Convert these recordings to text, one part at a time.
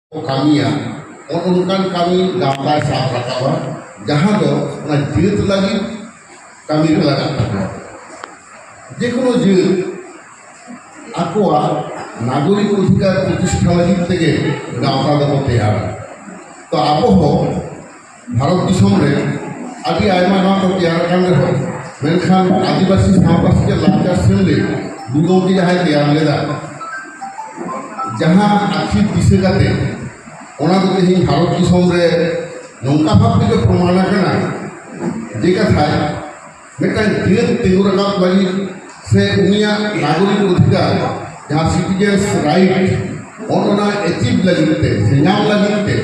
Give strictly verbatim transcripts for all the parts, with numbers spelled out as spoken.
ᱠᱚ ᱠᱟᱹᱢᱤᱭᱟ, ᱚᱱ-, ᱚᱱᱠᱟᱱ ᱠᱟᱹᱢᱤ ᱜᱟᱶᱛᱟᱭ ᱥᱟᱵ ᱨᱟᱠᱟᱵᱟ, ᱡᱟᱦᱟᱸ ᱫᱚ ᱚᱱᱟ ᱡᱟᱹᱛ ᱞᱟᱹᱜᱤᱫ ᱠᱟᱹᱢᱤ ᱨᱮ ᱞᱟᱜᱟᱜ ᱛᱟᱠᱚᱣᱟ᱾ ᱡᱮᱠᱳᱱᱳ ᱡᱟᱹᱛ ᱟᱠᱚᱣᱟᱜ ᱱᱟᱜᱚᱨᱤᱠ ᱚᱫᱷᱤᱠᱟᱨ ᱯᱨᱚᱛᱤᱥᱴᱷᱟ ᱞᱟᱹᱜᱤᱫ ᱛᱮᱜᱮ ᱜᱟᱶᱛᱟ ᱫᱚᱠᱚ ᱛᱮᱭᱟᱨᱟ᱾ ᱛᱚ ᱟᱵᱚ ᱦᱚᱸ ᱵᱷᱟᱨᱚᱛ ᱫᱤᱥᱚᱢ ᱨᱮ ᱟᱹᱰᱤ ᱟᱭᱢᱟ ᱜᱟᱶᱛᱟ ᱛᱮᱭᱟᱨ ᱟᱠᱟᱱ ᱨᱮᱦᱚᱸ, ᱢᱮᱱᱠᱷᱟᱱ ᱟᱹᱫᱤᱵᱟᱹᱥᱤ ᱥᱟᱶᱛᱟ ᱥᱮᱪᱮᱫ ᱞᱟᱠᱪᱟᱨ ᱥᱮᱢᱞᱮᱫ ᱜᱩᱨᱩ ᱜᱚᱢᱠᱮ ᱡᱟᱦᱟᱸᱭ ᱛᱮᱭᱟᱨ ᱞᱮᱫᱟ, ᱡᱟᱦᱟᱸ ᱟᱹᱠᱷᱤᱨ ᱫᱤᱥᱟᱹ ᱠᱟᱛᱮ, ᱚᱱᱟ ᱫᱚ ᱛᱮᱦᱮᱧ ᱵᱷᱟᱨᱚᱛ ᱫᱤᱥᱚᱢ ᱨᱮ ᱱᱚᱝᱠᱟ ᱵᱷᱟᱵ ᱛᱮᱜᱮ ᱯᱨᱚᱢᱟᱱ ᱟᱠᱟᱱᱟ ᱡᱮ ᱠᱟᱛᱷᱟᱭ ᱢᱤᱫᱴᱟᱝ ᱡᱟᱹᱛ ᱛᱤᱸᱜᱩ ᱨᱟᱠᱟᱵ ᱞᱟᱹᱜᱤᱫ ᱥᱮ ᱩᱱᱤᱭᱟᱜ ᱱᱟᱜᱚᱨᱤᱠ ᱚᱫᱷᱤᱠᱟᱨ, ᱡᱟᱦᱟᱸ ᱥᱤᱴᱤᱡᱮᱱᱥ ᱨᱟᱭᱤᱴ, ᱚᱱ-, ᱚᱱᱟ ᱮᱪᱤᱵᱷ ᱞᱟᱹᱜᱤᱫ ᱛᱮ ᱥᱮ ᱧᱟᱢ ᱞᱟᱹᱜᱤᱫ ᱛᱮ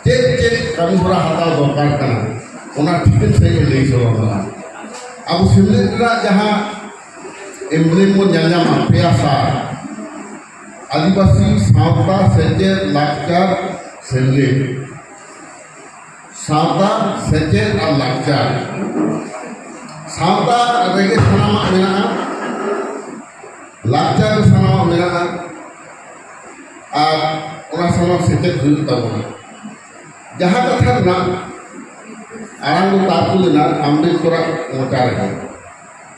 ᱪᱮᱫ ᱪᱮᱫ ᱠᱟᱹᱢᱤ ᱦᱚᱨᱟ ᱦᱟᱛᱟᱣ ᱫᱚᱨᱠᱟᱨ ᱠᱟᱱᱟ, ᱚᱱᱟ ᱴᱷᱤᱠᱟᱹᱱ ᱥᱟᱺᱦᱤᱡ ᱮ ᱞᱟᱹᱭ ᱥᱚᱫᱚᱨ ᱞᱮᱫᱟ᱾ ᱟᱵᱚ ᱥᱮᱢᱞᱮᱫ ᱨᱮᱱᱟᱜ ᱡᱟᱦᱟᱸ ᱮᱢᱵᱞᱮᱢ ᱵᱚᱱ ᱧᱮᱞ ᱧᱟᱢᱟ, ᱯᱮᱭᱟ ᱥᱟᱨ, ᱟᱹᱫᱤᱵᱟᱹᱥᱤ ᱥᱟᱶᱛᱟ ᱥᱮᱪᱮᱫ ᱞᱟᱠᱪᱟᱨ ᱥᱮᱢᱞᱮᱫ, ᱥᱟᱶᱛᱟ ᱥᱮᱪᱮᱫ ᱟᱨ ᱞᱟᱠᱪᱟᱨ, ᱥᱟᱶᱛᱟ ᱨᱮᱜᱮ ᱥᱟᱱᱟᱢᱟᱜ ᱢᱮᱱᱟᱜᱼᱟ, ᱞᱟᱠᱪᱟᱨ ᱨᱮ ᱥᱟᱱᱟᱢᱟᱜ ᱢᱮᱱᱟᱜᱼᱟ, ᱟᱨ ᱚᱱᱟ ᱥᱟᱶ ᱥᱮᱪᱮᱫ ᱦᱩᱭᱩᱜ ᱛᱟᱵᱚᱱᱟ᱾ ᱡᱟᱦᱟᱸ ᱠᱟᱛᱷᱟ ᱨᱮᱱᱟᱜ ᱟᱲᱟᱝ ᱫᱚ ᱛᱟᱨ ᱠᱚ ᱞᱮᱱᱟ ᱟᱢᱵᱮᱫᱠᱚᱨᱟᱜ ᱢᱚᱪᱟ ᱨᱮᱦᱚᱸ,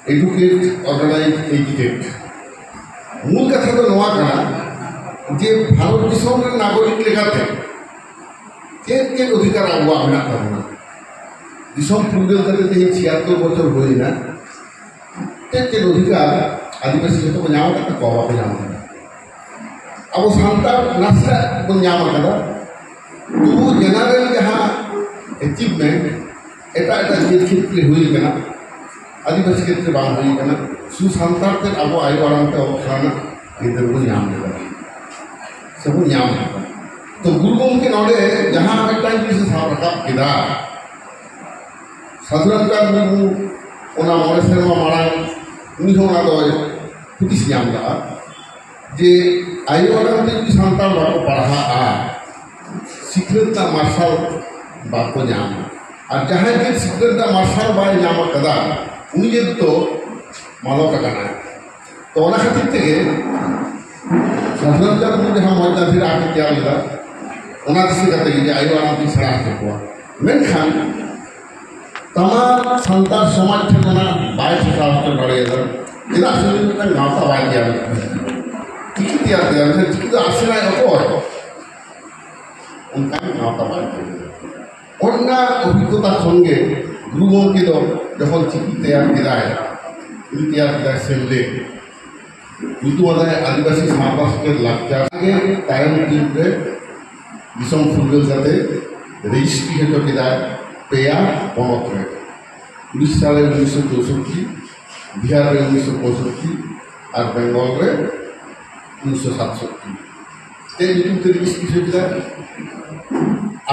educate, organize, agitate᱾ ᱢᱩᱞ ᱠᱟᱛᱷᱟ ᱫᱚ ᱱᱚᱣᱟ ᱠᱟᱱᱟ ᱡᱮ ᱵᱷᱟᱨᱚᱛ ᱫᱤᱥᱚᱢ ᱨᱮᱱ ᱱᱟᱜᱚᱨᱤᱠ ᱞᱮᱠᱟᱛᱮ ᱪᱮᱫ ᱪᱮᱫ ᱚᱫᱷᱤᱠᱟᱨ ᱟᱵᱚᱣᱟᱜ ᱢᱮᱱᱟᱜ ᱛᱟᱵᱚᱱᱟ? ᱫᱤᱥᱚᱢ ᱯᱷᱩᱨᱜᱟᱹᱞ ᱠᱟᱛᱮ ᱛᱮᱦᱮᱧ ᱪᱷᱤᱭᱟᱛᱛᱳᱨ ᱵᱚᱪᱷᱚᱨ ᱦᱩᱭᱮᱱᱟ᱾ ᱪᱮᱫ ᱪᱮᱫ ᱚᱫᱷᱤᱠᱟᱨ ᱟᱹᱫᱤᱵᱟᱹᱥᱤ ᱡᱚᱛᱚ ᱠᱚ ᱧᱟᱢ ᱟᱠᱟᱫ ᱛᱟᱠᱚᱣᱟ? ᱵᱟᱠᱚ ᱧᱟᱢ ᱟᱠᱟᱫᱟ᱾ ᱟᱵᱚ ᱥᱟᱱᱛᱟᱲ ᱱᱟᱥᱮᱱᱟᱜ ᱵᱚᱱ ᱧᱟᱢ ᱟᱠᱟᱫᱟ᱾ ᱛᱚᱵᱩ general ᱡᱟᱦᱟᱸ achievement, ᱮᱴᱟᱜ ᱮᱴᱟᱜ ᱡᱟᱹᱛ ᱠᱷᱮᱛᱨᱮ ᱦᱩᱭ ᱟᱠᱟᱱᱟ, ᱟᱹᱫᱤᱵᱟᱹᱥᱤ ᱠᱷᱮᱛᱨᱮ ᱵᱟᱝ ᱦᱩᱭ ᱟᱠᱟᱱᱟ᱾ ᱥᱩᱫᱷᱩ ᱥᱟᱱᱛᱟᱲ ᱛᱮ ᱟᱵᱚ ᱟᱭᱳ ᱟᱲᱟᱝ ᱛᱮ ᱚᱞ ᱯᱟᱲᱦᱟᱣ ᱨᱮᱱᱟᱜ ᱟᱹᱭᱫᱟᱹᱨ ᱵᱚᱱ ᱧᱟᱢ ᱞᱮᱫᱟ, ᱥᱮᱵᱚᱱ ᱧᱟᱢ ᱞᱮᱫᱟ᱾ ᱛᱚ ᱜᱩᱨᱩ ᱜᱚᱢᱠᱮ ᱱᱚᱰᱮ ᱡᱟᱦᱟᱸ ᱢᱤᱫᱴᱟᱝ ᱡᱤᱱᱤᱥ ᱮ ᱥᱟᱵ ᱨᱟᱠᱟᱵ ᱠᱮᱫᱟ, ᱥᱟᱹᱫᱷᱩ ᱨᱟᱢᱪᱟᱸᱫᱽ ᱢᱩᱨᱢᱩ ᱚᱱᱟ ᱢᱚᱬᱮ ᱥᱮᱨᱢᱟ ᱢᱟᱲᱟᱝ ᱩᱱᱤ ᱦᱚᱸ ᱚᱱᱟ ᱫᱚᱭ ᱦᱩᱫᱤᱥ ᱧᱟᱢ ᱞᱮᱫᱟ ᱡᱮ ᱟᱭᱳ ᱟᱲᱟᱝ ᱛᱮ ᱡᱩᱫᱤ ᱥᱟᱱᱛᱟᱲ ᱵᱟᱠᱚ ᱯᱟᱲᱦᱟᱜᱼᱟ, ᱥᱤᱠᱷᱱᱟᱹᱛ ᱨᱮᱱᱟᱜ ᱢᱟᱨᱥᱟᱞ ᱵᱟᱠᱚ ᱧᱟᱢᱟ᱾ ᱟᱨ ᱡᱟᱦᱟᱸᱭ ᱡᱟᱹᱛ ᱥᱤᱠᱷᱱᱟᱹᱛ ᱨᱮᱱᱟᱜ ᱢᱟᱨᱥᱟᱞ ᱵᱟᱭ ᱧᱟᱢ ᱟᱠᱟᱫᱟ, ᱩᱱᱤ ᱡᱟᱹᱛ ᱫᱚ ᱢᱟᱞᱚᱴ ᱟᱠᱟᱱᱟᱭ᱾ ᱛᱚ ᱚᱱᱟ ᱠᱷᱟᱹᱛᱤᱨ ᱛᱮᱜᱮ ᱥᱟᱫᱷᱟᱨᱚᱱ ᱪᱟᱸᱫᱽ ᱡᱟᱦᱟᱸ ᱢᱚᱡᱽ ᱫᱟᱹᱵᱤ ᱨᱮ ᱟᱨ ᱛᱮᱭᱟᱨ ᱞᱮᱫᱟ, ᱚᱱᱟ ᱫᱤᱥᱟᱹ ᱠᱟᱛᱮ ᱜᱮ ᱟᱭᱳ ᱟᱲᱟᱝ ᱛᱮᱧ ᱥᱮᱬᱟ ᱦᱚᱪᱚ ᱠᱚᱣᱟ᱾ ᱢᱮᱱᱠᱷᱟᱱ ᱛᱟᱢᱟᱢ ᱥᱟᱱᱛᱟᱲ ᱥᱚᱢᱟᱡᱽ ᱴᱷᱮᱱ ᱚᱱᱟ ᱵᱟᱭ ᱴᱷᱮᱠᱟᱣ ᱦᱚᱪᱚ ᱫᱟᱲᱮᱭᱟᱫᱟ᱾ ᱪᱮᱫᱟᱜ ᱥᱮ ᱩᱱᱤ ᱢᱤᱫᱴᱟᱝ ᱜᱟᱶᱛᱟ ᱵᱟᱭ ᱛᱮᱭᱟᱨ ᱞᱮᱫᱟ᱾ ᱪᱤᱠᱤ ᱛᱮᱭᱟᱨ ᱠᱮᱫᱟ, ᱢᱮᱱᱠᱷᱟᱱ ᱪᱤᱠᱤ ᱫᱚ ᱟᱥᱮᱬᱟᱭ ᱚᱠᱚᱭ? ᱚᱱᱠᱟᱱ ᱜᱟᱶᱛᱟ ᱵᱟᱭ ᱛᱮᱭᱟᱨ ᱞᱮᱫᱟ᱾ ᱚᱱᱟ ᱚᱵᱷᱤᱜᱽᱜᱚᱛᱟ ᱠᱷᱚᱱ ᱜᱮ ᱜᱩᱨᱩ ᱜᱚᱢᱠᱮ ᱫᱚ ᱡᱚᱠᱷᱚᱱ ᱪᱤᱠᱤ ᱛᱮᱭᱟᱨ ᱠᱮᱫᱟᱭ, ᱩᱱᱤ ᱛᱮᱭᱟᱨ ᱠᱮᱫᱟᱭ ᱥᱮᱢᱞᱮᱫ, ᱧᱩᱛᱩᱢ ᱟᱫᱟᱭ ᱟᱹᱫᱤᱵᱟᱹᱥᱤ ᱥᱟᱶᱛᱟ ᱥᱮᱪᱮᱫ ᱞᱟᱠᱪᱟᱨ ᱜᱮ ᱛᱟᱭᱚᱢ ᱫᱤᱱ ᱨᱮ ᱫᱤᱥᱚᱢ ᱯᱷᱩᱨᱜᱟᱹᱞ ᱠᱟᱛᱮ ᱨᱮᱡᱤᱥᱴᱨᱤ ᱦᱚᱪᱚ ᱠᱮᱫᱟᱭ ᱯᱮᱭᱟ ᱯᱚᱱᱚᱛ ᱨᱮ᱾ ᱩᱲᱤᱥᱥᱟ ᱨᱮ ᱩᱱᱤᱥᱥᱚ ᱪᱳᱥᱚᱴᱴᱤ, ᱵᱤᱦᱟᱨ ᱨᱮ ᱩᱱᱤᱥᱥᱚ ᱯᱚᱸᱭᱥᱚᱴᱴᱤ ᱟᱨ ᱵᱮᱝᱜᱚᱞ ᱨᱮ ᱩᱱᱤᱥᱥᱚ ᱥᱟᱛᱥᱚᱴᱴᱤ᱾ ᱪᱮᱫ ᱧᱩᱛᱩᱢ ᱛᱮ ᱨᱮᱡᱤᱥᱴᱨᱤ ᱦᱚᱪᱚ ᱠᱮᱫᱟᱭ?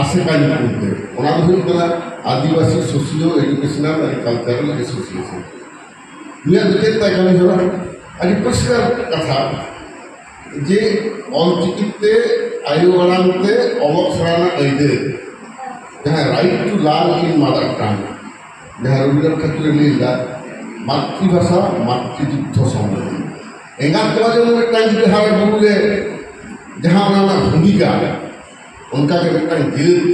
ᱟᱥᱮᱠᱟ ᱧᱩᱛᱩᱢ ᱛᱮ᱾ ᱚᱱᱟ ᱫᱚ ᱦᱩᱭᱩᱜ ᱠᱟᱱᱟ Adivasi socio educational and cultural association. ᱱᱩᱭᱟᱜ ᱫᱚ ᱪᱮᱫ ᱛᱟᱭ ᱠᱟᱹᱢᱤ ᱦᱚᱨᱟ? ᱟᱹᱰᱤ ᱯᱚᱨᱤᱥᱠᱟᱨ ᱠᱟᱛᱷᱟ ᱡᱮ ᱚᱞᱪᱤᱠᱤ ᱛᱮ ᱟᱭᱳ ᱟᱲᱟᱝ ᱛᱮ ᱚᱞᱚᱜ ᱥᱮᱬᱟ ᱨᱮᱱᱟᱜ ᱟᱹᱭᱫᱟᱹᱨ, ᱡᱟᱦᱟᱸ right to learn in mother tongue, ᱡᱟᱦᱟᱸ ᱨᱚᱵᱤᱱᱫᱨᱚᱱᱟᱛᱷ ᱴᱷᱟᱠᱩᱨᱮ ᱞᱟᱹᱭ ᱞᱮᱫᱟ, ᱢᱟᱛᱨᱤᱵᱷᱟᱥᱟ ᱢᱟᱛᱨᱤᱫᱩᱜᱽᱫᱷᱚ ᱥᱚᱢ᱾ ᱮᱸᱜᱟᱛ ᱛᱚᱣᱟ ᱡᱮᱢᱚᱱ ᱢᱤᱫᱴᱟᱝ ᱡᱩᱫᱤ ᱦᱟᱨᱟ ᱵᱩᱨᱩ ᱨᱮ ᱡᱟᱦᱟᱸ ᱚᱱᱟ ᱨᱮᱱᱟᱜ ᱵᱷᱩᱢᱤᱠᱟ, ᱚᱱᱠᱟᱜᱮ ᱢᱤᱫᱴᱟᱝ ᱡᱟᱹᱛ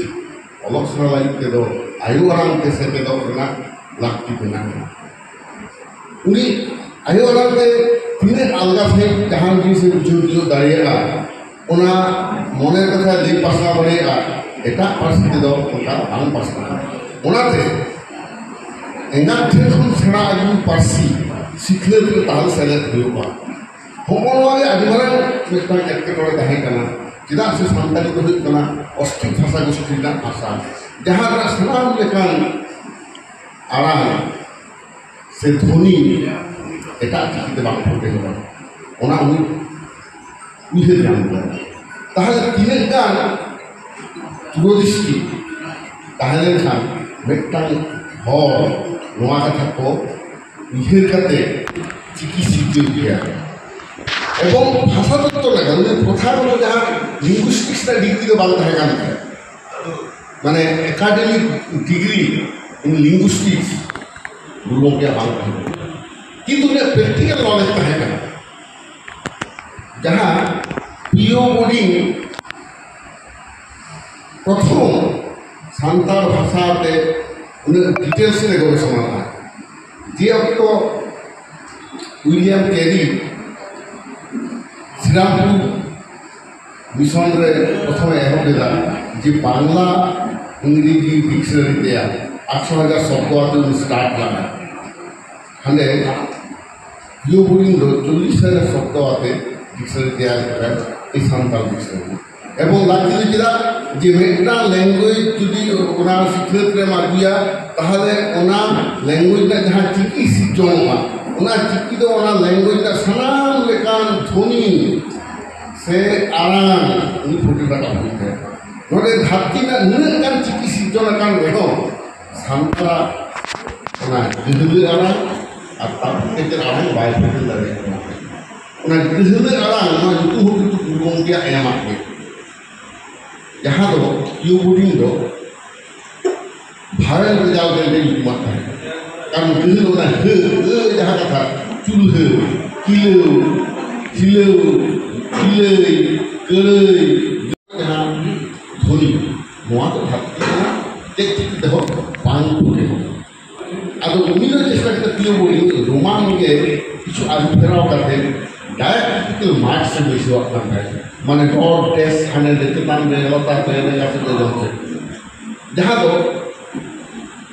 ᱚᱞᱚᱜ ᱥᱮᱬᱟ ᱞᱟᱹᱜᱤᱫ ᱛᱮᱫᱚ ᱟᱭᱳ ᱟᱲᱟᱝ ᱛᱮ ᱥᱮᱪᱮᱫᱚᱜ ᱨᱮᱱᱟᱜ ᱞᱟᱹᱠᱛᱤ ᱢᱮᱱᱟᱜᱼᱟ᱾ ᱩᱱᱤ ᱟᱭᱳ ᱟᱲᱟᱝ ᱛᱮ ᱛᱤᱱᱟᱹᱜ ᱟᱞᱜᱟ ᱥᱟᱺᱦᱤᱡ ᱡᱟᱦᱟᱱ ᱡᱤᱱᱤᱥ ᱮ ᱵᱩᱡᱷᱟᱹᱣ ᱛᱤᱭᱳᱜ ᱫᱟᱲᱮᱭᱟᱜᱼᱟ, ᱚᱱᱟ ᱢᱚᱱᱮᱨ ᱠᱟᱛᱷᱟ ᱞᱟᱹᱭ ᱯᱟᱥᱱᱟᱣ ᱫᱟᱲᱮᱭᱟᱜᱼᱟ, ᱮᱴᱟᱜ ᱯᱟᱹᱨᱥᱤ ᱛᱮᱫᱚ ᱚᱱᱠᱟ ᱵᱟᱝ ᱯᱟᱥᱱᱟᱜᱼᱟ᱾ ᱚᱱᱟᱛᱮ ᱮᱸᱜᱟᱛ ᱴᱷᱮᱱ ᱠᱷᱚᱱ ᱥᱮᱬᱟ ᱟᱹᱜᱩ ᱯᱟᱹᱨᱥᱤ ᱥᱤᱠᱷᱱᱟᱹᱛ ᱨᱮ ᱛᱟᱦᱞᱮ ᱥᱮᱞᱮᱫ ᱦᱩᱭᱩᱜᱼᱟ᱾ ᱦᱚᱸᱜᱼᱚ ᱱᱚᱣᱟ ᱜᱮ ᱟᱹᱰᱤ ᱢᱟᱨᱟᱝ ᱢᱤᱫᱴᱟᱝ ᱮᱴᱠᱮᱴᱚᱬᱮ ᱛᱟᱦᱮᱸ ᱠᱟᱱᱟ᱾ ᱪᱮᱫᱟᱜ ᱥᱮ ᱥᱟᱱᱛᱟᱲᱤ ᱫᱚ ᱦᱩᱭᱩᱜ ᱠᱟᱱᱟ ᱚᱥᱴᱨᱤᱠ ᱵᱷᱟᱥᱟ ᱜᱳᱥᱴᱤ ᱨᱮᱱᱟᱜ ᱵᱷᱟᱥᱟ, ᱡᱟᱦᱟᱸ ᱨᱮᱱᱟᱜ ᱥᱟᱱᱟᱢ ᱞᱮᱠᱟᱱ ᱟᱲᱟᱝ ᱥᱮ ᱫᱷᱚᱱᱤ ᱮᱴᱟᱜ ᱪᱤᱠᱤ ᱛᱮ ᱵᱟᱝ ᱯᱷᱩᱴᱮᱞᱚᱜᱼᱟ᱾ ᱚᱱᱟ ᱩᱱᱤ ᱩᱭᱦᱟᱹᱨ ᱧᱟᱢ ᱠᱮᱫᱟ᱾ ᱛᱟᱦᱞᱮ ᱛᱤᱱᱟᱹᱜ ᱜᱟᱱ ᱫᱩᱨᱚᱫᱨᱤᱥᱴᱤ ᱛᱟᱦᱮᱸ ᱞᱮᱱᱠᱷᱟᱱ ᱢᱤᱫᱴᱟᱝ ᱦᱚᱲ ᱱᱚᱣᱟ ᱠᱟᱛᱷᱟ ᱠᱚ ᱩᱭᱦᱟᱹᱨ ᱠᱟᱛᱮ ᱪᱤᱠᱤ ᱥᱤᱨᱡᱟᱹᱣ ᱠᱮᱭᱟ᱾ ᱮᱵᱚᱝ ᱵᱷᱟᱥᱟ ᱛᱚᱛᱛᱚ ᱞᱮᱠᱟ ᱩᱱᱤ ᱯᱨᱚᱛᱷᱟ ᱨᱮᱫᱚ ᱡᱟᱦᱟᱸ ᱞᱤᱝᱜᱩᱥᱴᱤᱠᱥ ᱨᱮᱱᱟᱜ ᱰᱤᱜᱽᱨᱤ ᱫᱚ ᱵᱟᱝ ᱛᱟᱦᱮᱸ ᱠᱟᱱ ᱛᱟᱭᱟ, ᱢᱟᱱᱮ academic degree in linguistics ᱜᱩᱨᱩ ᱜᱚᱢᱠᱮᱭᱟᱜ ᱵᱟᱝ ᱛᱟᱦᱮᱸ ᱠᱟᱱᱟ, ᱠᱤᱱᱛᱩ ᱩᱱᱤᱭᱟᱜ practical knowledge ᱛᱟᱦᱮᱸ ᱠᱟᱱᱟ᱾ ᱡᱟᱦᱟᱸ ᱯᱤ ᱳ ᱵᱳᱨᱰᱤᱝ ᱯᱨᱚᱛᱷᱚᱢ ᱥᱟᱱᱛᱟᱲ ᱵᱷᱟᱥᱟ ᱛᱮ ᱩᱱᱟᱹᱜ ᱰᱤᱴᱮᱞᱥ ᱨᱮ ᱜᱚᱵᱮᱥᱚᱱᱟ ᱞᱮᱫᱟ, ᱡᱮ ᱚᱠᱛᱚ ᱩᱭᱞᱤᱭᱟᱢ ᱠᱮᱨᱤ ᱥᱨᱤᱨᱟᱢᱯᱩᱨ ᱢᱤᱥᱚᱱ ᱨᱮ ᱯᱨᱚᱛᱷᱚᱢᱮ ᱮᱦᱚᱵ ᱞᱮᱫᱟ, ᱡᱮ ᱵᱟᱝᱞᱟ ᱤᱝᱨᱮᱡᱤ ᱰᱤᱠᱥᱱᱟᱨᱤ ᱛᱮᱭᱟᱨ ᱟᱴᱥᱚ ᱦᱟᱡᱟᱨ ᱥᱚᱵᱫᱚ ᱟᱛᱮ ᱩᱱᱤ ᱥᱴᱟᱨᱴ ᱞᱮᱫᱟ᱾ ᱦᱟᱸᱰᱮ ᱯᱤ ᱳ ᱵᱳᱨᱰᱤᱝ ᱫᱚ ᱪᱚᱞᱞᱤᱥ ᱦᱟᱡᱟᱨ ᱥᱚᱵᱫᱚ ᱟᱛᱮ ᱰᱤᱠᱥᱱᱟᱨᱤ ᱛᱮᱭᱟᱨ ᱠᱮᱫᱟ, ᱮᱭ ᱥᱟᱱᱛᱟᱲ ᱰᱤᱠᱥᱱᱟᱨᱤ᱾ ᱮᱵᱚᱝ ᱞᱟᱹᱠᱛᱤ ᱫᱚ ᱪᱮᱫᱟᱜ ᱡᱮ ᱢᱤᱫᱴᱟᱝ ᱞᱮᱝᱜᱩᱭᱮᱡᱽ ᱡᱩᱫᱤ ᱚᱱᱟ ᱥᱤᱠᱷᱱᱟᱹᱛ ᱨᱮᱢ ᱟᱹᱜᱩᱭᱟ, ᱛᱟᱦᱚᱞᱮ ᱚᱱᱟ ᱞᱮᱝᱜᱩᱭᱮᱡᱽ ᱨᱮᱱᱟᱜ ᱡᱟᱦᱟᱸ ᱪᱤᱠᱤ ᱥᱤᱨᱡᱚᱱᱚᱜᱼᱟ, ᱚᱱᱟ ᱪᱤᱠᱤ ᱫᱚ ᱚᱱᱟ ᱞᱮᱝᱜᱩᱭᱮᱡᱽ ᱨᱮᱱᱟᱜ ᱥᱟᱱᱟᱢ ᱞᱮᱠᱟᱱ ᱫᱷᱚᱱᱤ ᱥᱮ ᱟᱲᱟᱝ ᱩᱱᱤ ᱯᱷᱩᱴᱮᱞ ᱨᱟᱠᱟᱵ ᱦᱩᱭᱩᱜ ᱛᱟᱭᱟ᱾ ᱱᱚᱰᱮ ᱫᱷᱟᱹᱨᱛᱤ ᱨᱮᱱᱟᱜ ᱱᱩᱱᱟᱹᱜ ᱜᱟᱱ ᱪᱤᱠᱤ ᱥᱤᱨᱡᱚᱱ ᱟᱠᱟᱱ ᱨᱮᱦᱚᱸ ᱥᱟᱱᱛᱟᱲᱟᱜ ᱚᱱᱟ ᱜᱟᱹᱦᱞᱟᱹ ᱟᱲᱟᱝ ᱟᱨ ᱛᱟᱯᱚᱛᱮᱡᱮᱨ ᱟᱲᱟᱝ ᱵᱟᱭ ᱯᱷᱩᱴᱮᱞ ᱫᱟᱲᱮᱭᱟᱜ ᱠᱟᱱᱟ᱾ ᱚᱱᱟ ᱜᱟᱹᱦᱞᱟᱹ ᱟᱲᱟᱝ ᱱᱚᱣᱟ ᱧᱩᱛᱩᱢ ᱦᱚᱸ ᱠᱤᱱᱛᱩ ᱜᱩᱨᱩ ᱜᱚᱢᱠᱮᱭᱟᱜ ᱮᱢᱟᱜ ᱜᱮ, ᱡᱟᱦᱟᱸ ᱫᱚ ᱯᱤ ᱳ ᱵᱳᱨᱰᱤᱝ ᱫᱚ ᱵᱷᱟᱣᱮᱞ ᱨᱮᱡᱟᱞᱴ ᱨᱮ ᱧᱩᱛᱩᱢᱟᱜ ᱛᱟᱦᱮᱸ ᱠᱟᱱᱟ᱾ ᱠᱟᱨᱚᱱ ᱜᱟᱹᱦᱞᱟᱹ ᱚᱱᱟ ᱦᱟᱹ, ᱟᱹ ᱡᱟᱦᱟᱸ ᱠᱟᱛᱷᱟ, ᱪᱩᱞᱦᱟᱹ, ᱠᱤᱞᱟᱹᱣ, ᱥᱤᱞᱟᱹᱣ, ᱥᱤᱞᱟᱹᱭ, ᱠᱟᱹᱲᱟᱹᱭ, ᱡᱟᱦᱟᱸ ᱫᱷᱚᱱᱤ, ᱱᱚᱣᱟ ᱫᱚ ᱫᱷᱟᱹᱨᱛᱤ ᱨᱮᱱᱟᱜ ᱪᱮᱫ ᱪᱤᱠᱤ ᱛᱮᱦᱚᱸ ᱵᱟᱝ ᱯᱷᱩᱴᱮᱞᱚᱜᱼᱟ᱾ ᱟᱫᱚ ᱩᱱᱤ ᱫᱚ ᱪᱮᱥᱴᱟ ᱠᱮᱫᱟ ᱯᱤ ᱳ ᱵᱳᱨᱰᱤᱝ ᱨᱳᱢᱟᱱ ᱜᱮ ᱠᱤᱪᱷᱩ ᱟᱹᱨᱩ ᱯᱷᱮᱨᱟᱣ ᱠᱟᱛᱮ ᱰᱟᱭᱟᱠᱨᱤᱴᱤᱠᱟᱞ ᱢᱟᱨᱠᱥ ᱮ ᱵᱟᱹᱭᱥᱟᱹᱣᱟᱜ ᱠᱟᱱ ᱛᱟᱦᱮᱸᱫ, ᱢᱟᱱᱮ ᱰᱚᱴ ᱰᱮᱥ ᱦᱟᱱᱮ ᱪᱮᱛᱟᱱ ᱨᱮ ᱞᱟᱛᱟᱨ ᱨᱮ ᱮᱱᱮᱡ ᱠᱟᱛᱮ ᱫᱚ ᱡᱚᱢ ᱥᱮ, ᱡᱟᱦᱟᱸ ᱫᱚ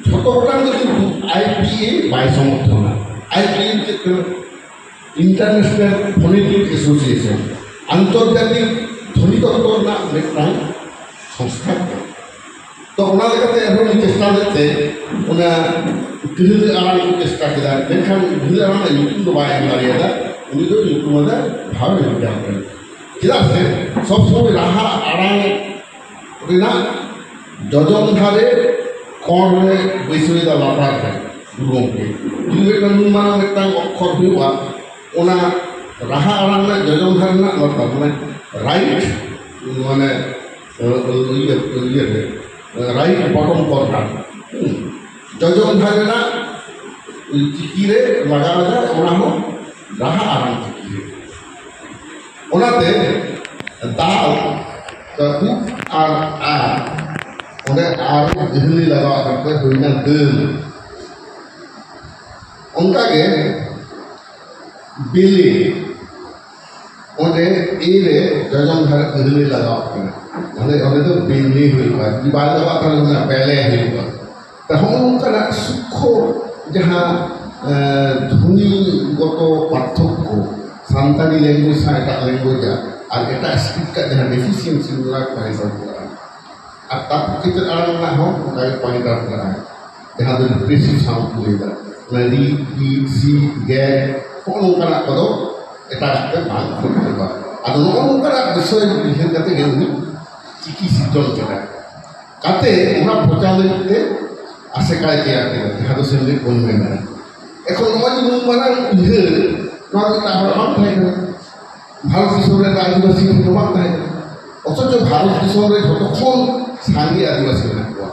ᱡᱷᱚᱛᱚ ᱜᱚᱴᱟᱝ ᱫᱚ ᱠᱤᱱᱛᱩ I P A bye ᱥᱚᱢᱚᱨᱛᱷᱚᱱᱟ᱾ I P A ᱪᱮᱫ ᱠᱟᱱᱟ? ᱤᱱᱴᱟᱨᱱᱮᱥᱱᱟᱞ ᱯᱷᱳᱱᱮᱴᱤᱠ ᱮᱥᱳᱥᱤᱭᱮᱥᱚᱱ, ᱟᱱᱛᱚᱨᱡᱟᱛᱤᱠ ᱫᱷᱚᱱᱤ ᱛᱚᱛᱛᱚ ᱨᱮᱱᱟᱜ ᱢᱤᱫᱴᱟᱝ ᱥᱚᱝᱥᱛᱷᱟ ᱠᱟᱱᱟ᱾ ᱛᱚ ᱚᱱᱟ ᱞᱮᱠᱟᱛᱮ ᱮᱱᱦᱚᱸ ᱩᱱᱤ ᱪᱮᱥᱴᱟ ᱞᱮᱫ ᱛᱮ ᱚᱱᱟ ᱜᱟᱹᱦᱞᱟᱹ ᱟᱲᱟᱝ ᱠᱚ ᱪᱮᱥᱴᱟ ᱠᱮᱫᱟ, ᱢᱮᱱᱠᱷᱟᱱ ᱜᱟᱹᱦᱞᱟᱹ ᱟᱲᱟᱝ ᱨᱮᱱᱟᱜ ᱧᱩᱛᱩᱢ ᱫᱚ ᱵᱟᱭ ᱮᱢ ᱫᱟᱲᱮᱭᱟᱫᱟ, ᱩᱱᱤ ᱫᱚ ᱧᱩᱛᱩᱢ ᱟᱫᱟ ᱵᱷᱟᱣᱮᱞ ᱨᱮᱡᱟᱞᱴ᱾ ᱪᱮᱫᱟᱜ ᱥᱮ ᱥᱚᱵ ᱥᱚᱢᱚᱭ ᱨᱟᱦᱟ ᱟᱲᱟᱝ ᱨᱮᱱᱟᱜ ᱡᱚᱡᱚᱢ ᱫᱷᱟᱨᱮ ᱠᱚᱬ ᱨᱮ ᱵᱟᱹᱭᱥᱟᱹᱣ ᱮᱫᱟ ᱞᱟᱛᱟᱨ ᱨᱮ ᱜᱩᱨᱩ ᱜᱚᱢᱠᱮ᱾ ᱡᱩᱫᱤ ᱢᱤᱫᱴᱟᱝ ᱱᱩᱱ ᱢᱟᱨᱟᱝ ᱢᱤᱫᱴᱟᱝ ᱚᱠᱠᱷᱚᱨ ᱦᱩᱭᱩᱜᱼᱟ, ᱚᱱᱟ ᱨᱟᱦᱟ ᱟᱲᱟᱝ ᱨᱮᱱᱟᱜ ᱡᱚᱡᱚᱢ ᱫᱷᱟᱨᱮ ᱨᱮᱱᱟᱜ ᱞᱟᱛᱟᱨ, ᱢᱟᱱᱮ ᱨᱟᱭᱤᱴ, ᱢᱟᱱᱮ ᱤᱭᱟᱹ, ᱤᱭᱟᱹ ᱨᱮ, ᱨᱟᱭᱤᱴ ᱵᱚᱴᱚᱢ ᱠᱚᱨᱱᱟᱨ, ᱦᱩᱸ, ᱡᱚᱡᱚᱢ ᱫᱷᱟᱨᱮ ᱨᱮᱱᱟᱜ ᱪᱤᱠᱤ ᱨᱮ ᱞᱟᱜᱟᱣ ᱮᱫᱟ, ᱚᱱᱟ ᱦᱚᱸ ᱨᱟᱦᱟ ᱟᱲᱟᱝ ᱪᱤᱠᱤ ᱨᱮ᱾ ᱚᱱᱟᱛᱮ ᱫᱟᱞ, ᱠᱟᱹᱴᱩᱵ ᱟᱨ ᱟᱨ, ᱚᱸᱰᱮ ᱟᱨ ᱜᱟᱹᱦᱞᱟᱹ ᱞᱟᱜᱟᱣ ᱠᱟᱛᱮ ᱦᱩᱭᱱᱟ ᱫᱟᱹᱞ᱾ ᱚᱱᱠᱟᱜᱮ ᱵᱤᱞᱤ, ᱚᱸᱰᱮ ᱮ ᱨᱮ ᱡᱚᱡᱚᱢ ᱫᱷᱟᱨᱮ ᱜᱟᱹᱦᱞᱟᱹ ᱞᱟᱜᱟᱣ ᱠᱟᱱᱟ, ᱚᱸᱰᱮ ᱚᱸᱰᱮ ᱫᱚ ᱵᱤᱞᱤ ᱦᱩᱭᱩᱜᱼᱟ᱾ ᱡᱩᱫᱤ ᱵᱟᱭ ᱞᱟᱜᱟᱣ ᱠᱷᱟᱱ ᱚᱱᱟ ᱵᱮᱞᱮ ᱦᱩᱭᱩᱜᱼᱟ᱾ ᱛᱟᱦᱚᱞᱮ ᱱᱚᱝᱠᱟᱱᱟᱜ ᱥᱩᱠᱠᱷᱚ ᱡᱟᱦᱟᱸ ᱫᱷᱩᱱᱤ ᱜᱚᱛᱚ ᱯᱟᱨᱛᱷᱚᱠᱠᱚ ᱥᱟᱱᱛᱟᱲᱤ ᱞᱮᱝᱜᱩᱭᱮᱡᱽ ᱥᱟᱶ ᱮᱴᱟᱜ ᱞᱮᱝᱜᱩᱭᱮᱡᱽ ᱟᱜ ᱟᱨ ᱮᱴᱟᱜ ᱥᱠᱨᱤᱯᱴ ᱟᱜ ᱡᱟᱦᱟᱸ ᱰᱮᱯᱷᱤᱥᱤᱭᱮᱱᱥᱤ ᱚᱱᱟ ᱠᱚ ᱦᱤᱥᱟᱹᱵ ᱠᱟᱜᱼᱟ᱾ ᱟᱨ ᱛᱟᱨᱯᱚᱨ ᱠᱟᱛᱮ ᱟᱲᱟᱝ ᱨᱮᱱᱟᱜ ᱦᱚᱸ ᱚᱱᱠᱟ ᱜᱮ ᱯᱚᱭᱮᱱᱴ ᱟᱣᱩᱴ ᱠᱟᱜᱼᱟ, ᱡᱟᱦᱟᱸ ᱫᱚ ᱨᱤᱯᱨᱮᱥᱤᱵᱷ ᱥᱟᱣᱩᱱᱰ ᱠᱚ ᱞᱟᱹᱭᱫᱟ᱾ ᱚᱱᱟ ᱨᱤ, ᱜᱤ, ᱥᱤ, ᱜᱮ, ᱱᱚᱜᱼᱚ ᱱᱚᱝᱠᱟᱱᱟᱜ ᱠᱚᱫᱚ ᱮᱴᱟᱜᱟᱜ ᱛᱮ ᱵᱟᱝ ᱦᱩᱭᱩᱜᱼᱟ᱾ ᱟᱫᱚ ᱱᱚᱜᱼᱚ ᱱᱚᱝᱠᱟᱱᱟᱜ ᱵᱤᱥᱚᱭ ᱩᱭᱦᱟᱹᱨ ᱠᱟᱛᱮ ᱜᱮ ᱩᱱᱤ ᱪᱤᱠᱤ ᱥᱤᱨᱡᱚᱱ ᱠᱮᱫᱟ᱾ ᱠᱟᱛᱮ ᱚᱱᱟ ᱯᱨᱚᱪᱟᱨ ᱞᱟᱹᱜᱤᱫ ᱛᱮ ᱟᱥᱮᱠᱟᱭ ᱛᱮᱭᱟᱨ ᱠᱮᱫᱟ, ᱡᱟᱦᱟᱸ ᱫᱚ ᱥᱮᱢᱞᱮᱫ ᱵᱚᱱ ᱢᱮᱱᱟ᱾ ᱮᱠᱷᱚᱱ ᱱᱚᱜᱼᱚᱭ ᱡᱮ ᱱᱩᱱ ᱢᱟᱨᱟᱝ ᱩᱭᱦᱟᱹᱨ, ᱱᱚᱣᱟ ᱫᱚ ᱮᱴᱟᱜ ᱦᱚᱲᱟᱜ ᱵᱟᱝ ᱛᱟᱦᱮᱸ ᱠᱟᱱᱟ᱾ ᱵᱷᱟᱨᱚᱛ ᱫᱤᱥᱚᱢ ᱨᱮ ᱟᱹᱫᱤᱵᱟᱹᱥᱤ ᱫᱚ ᱵᱟᱝ ᱛᱟᱦᱮᱸ ᱠᱟᱱᱟ᱾ ᱚᱛᱷᱚᱪᱚ ᱵᱷᱟᱨᱚᱛ ᱫᱤᱥᱚᱢ ᱨᱮ ᱡᱷᱚᱛᱚ ᱠᱷᱚᱱ ᱥᱟᱸᱜᱮ ᱟᱹᱫᱤᱵᱟᱹᱥᱤ ᱢᱮᱱᱟᱜ ᱠᱚᱣᱟ᱾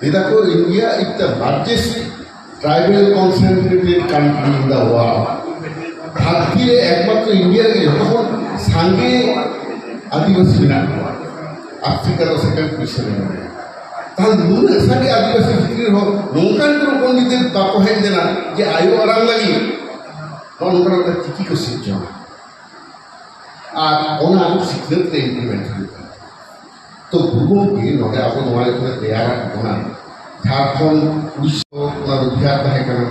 ᱞᱟᱹᱭ ᱫᱟᱠᱚ India is the largest tribal concentrated country in the world. ᱫᱷᱟᱹᱨᱛᱤ ᱨᱮ ᱮᱠᱢᱟᱛᱨᱚ ᱤᱱᱰᱤᱭᱟ ᱨᱮ ᱡᱷᱚᱛᱚ ᱠᱷᱚᱱ ᱥᱟᱸᱜᱮ ᱟᱹᱫᱤᱵᱟᱹᱥᱤ ᱢᱮᱱᱟᱜ ᱠᱚᱣᱟ᱾ ᱟᱯᱷᱨᱤᱠᱟ ᱫᱚ ᱥᱮᱠᱮᱱᱰ ᱯᱚᱡᱤᱥᱚᱱ ᱨᱮ ᱢᱮᱱᱟᱭᱟ᱾ ᱛᱟᱦᱞᱮ ᱱᱩᱱᱟᱹᱜ ᱥᱟᱸᱜᱮ ᱟᱹᱫᱤᱵᱟᱹᱥᱤ ᱵᱷᱤᱛᱨᱤ ᱨᱮᱦᱚᱸ ᱱᱚᱝᱠᱟᱱ ᱠᱚ ᱯᱚᱱᱰᱤᱛ ᱵᱟᱠᱚ ᱦᱮᱡ ᱞᱮᱱᱟ ᱡᱮ ᱟᱭᱳ ᱟᱲᱟᱝ ᱞᱟᱹᱜᱤᱫ ᱱᱚᱜᱼᱚ ᱱᱚᱝᱠᱟᱱ ᱢᱤᱫᱴᱟᱝ ᱪᱤᱠᱤ ᱠᱚ ᱥᱤᱨᱡᱚᱱᱟ᱾ ᱟᱨ ᱚᱱᱟ ᱥᱤᱠᱷᱱᱟᱹᱛ ᱨᱮ ᱤᱢᱯᱞᱤᱢᱮᱱᱴ ᱦᱩᱭᱩᱜᱼᱟ᱾ ᱛᱚ ᱜᱩᱨᱩ ᱜᱚᱢᱠᱮ ᱱᱚᱰᱮ ᱟᱵᱚ ᱱᱚᱣᱟ ᱡᱚᱠᱷᱚᱱ ᱛᱮᱭᱟᱨᱟᱜ ᱵᱚᱱᱟ, ᱡᱷᱟᱲᱠᱷᱚᱸᱰ, ᱩᱲᱤᱥᱥᱟ, ᱚᱱᱟ ᱫᱚ ᱵᱤᱦᱟᱨ ᱛᱟᱦᱮᱸ ᱠᱟᱱᱟ,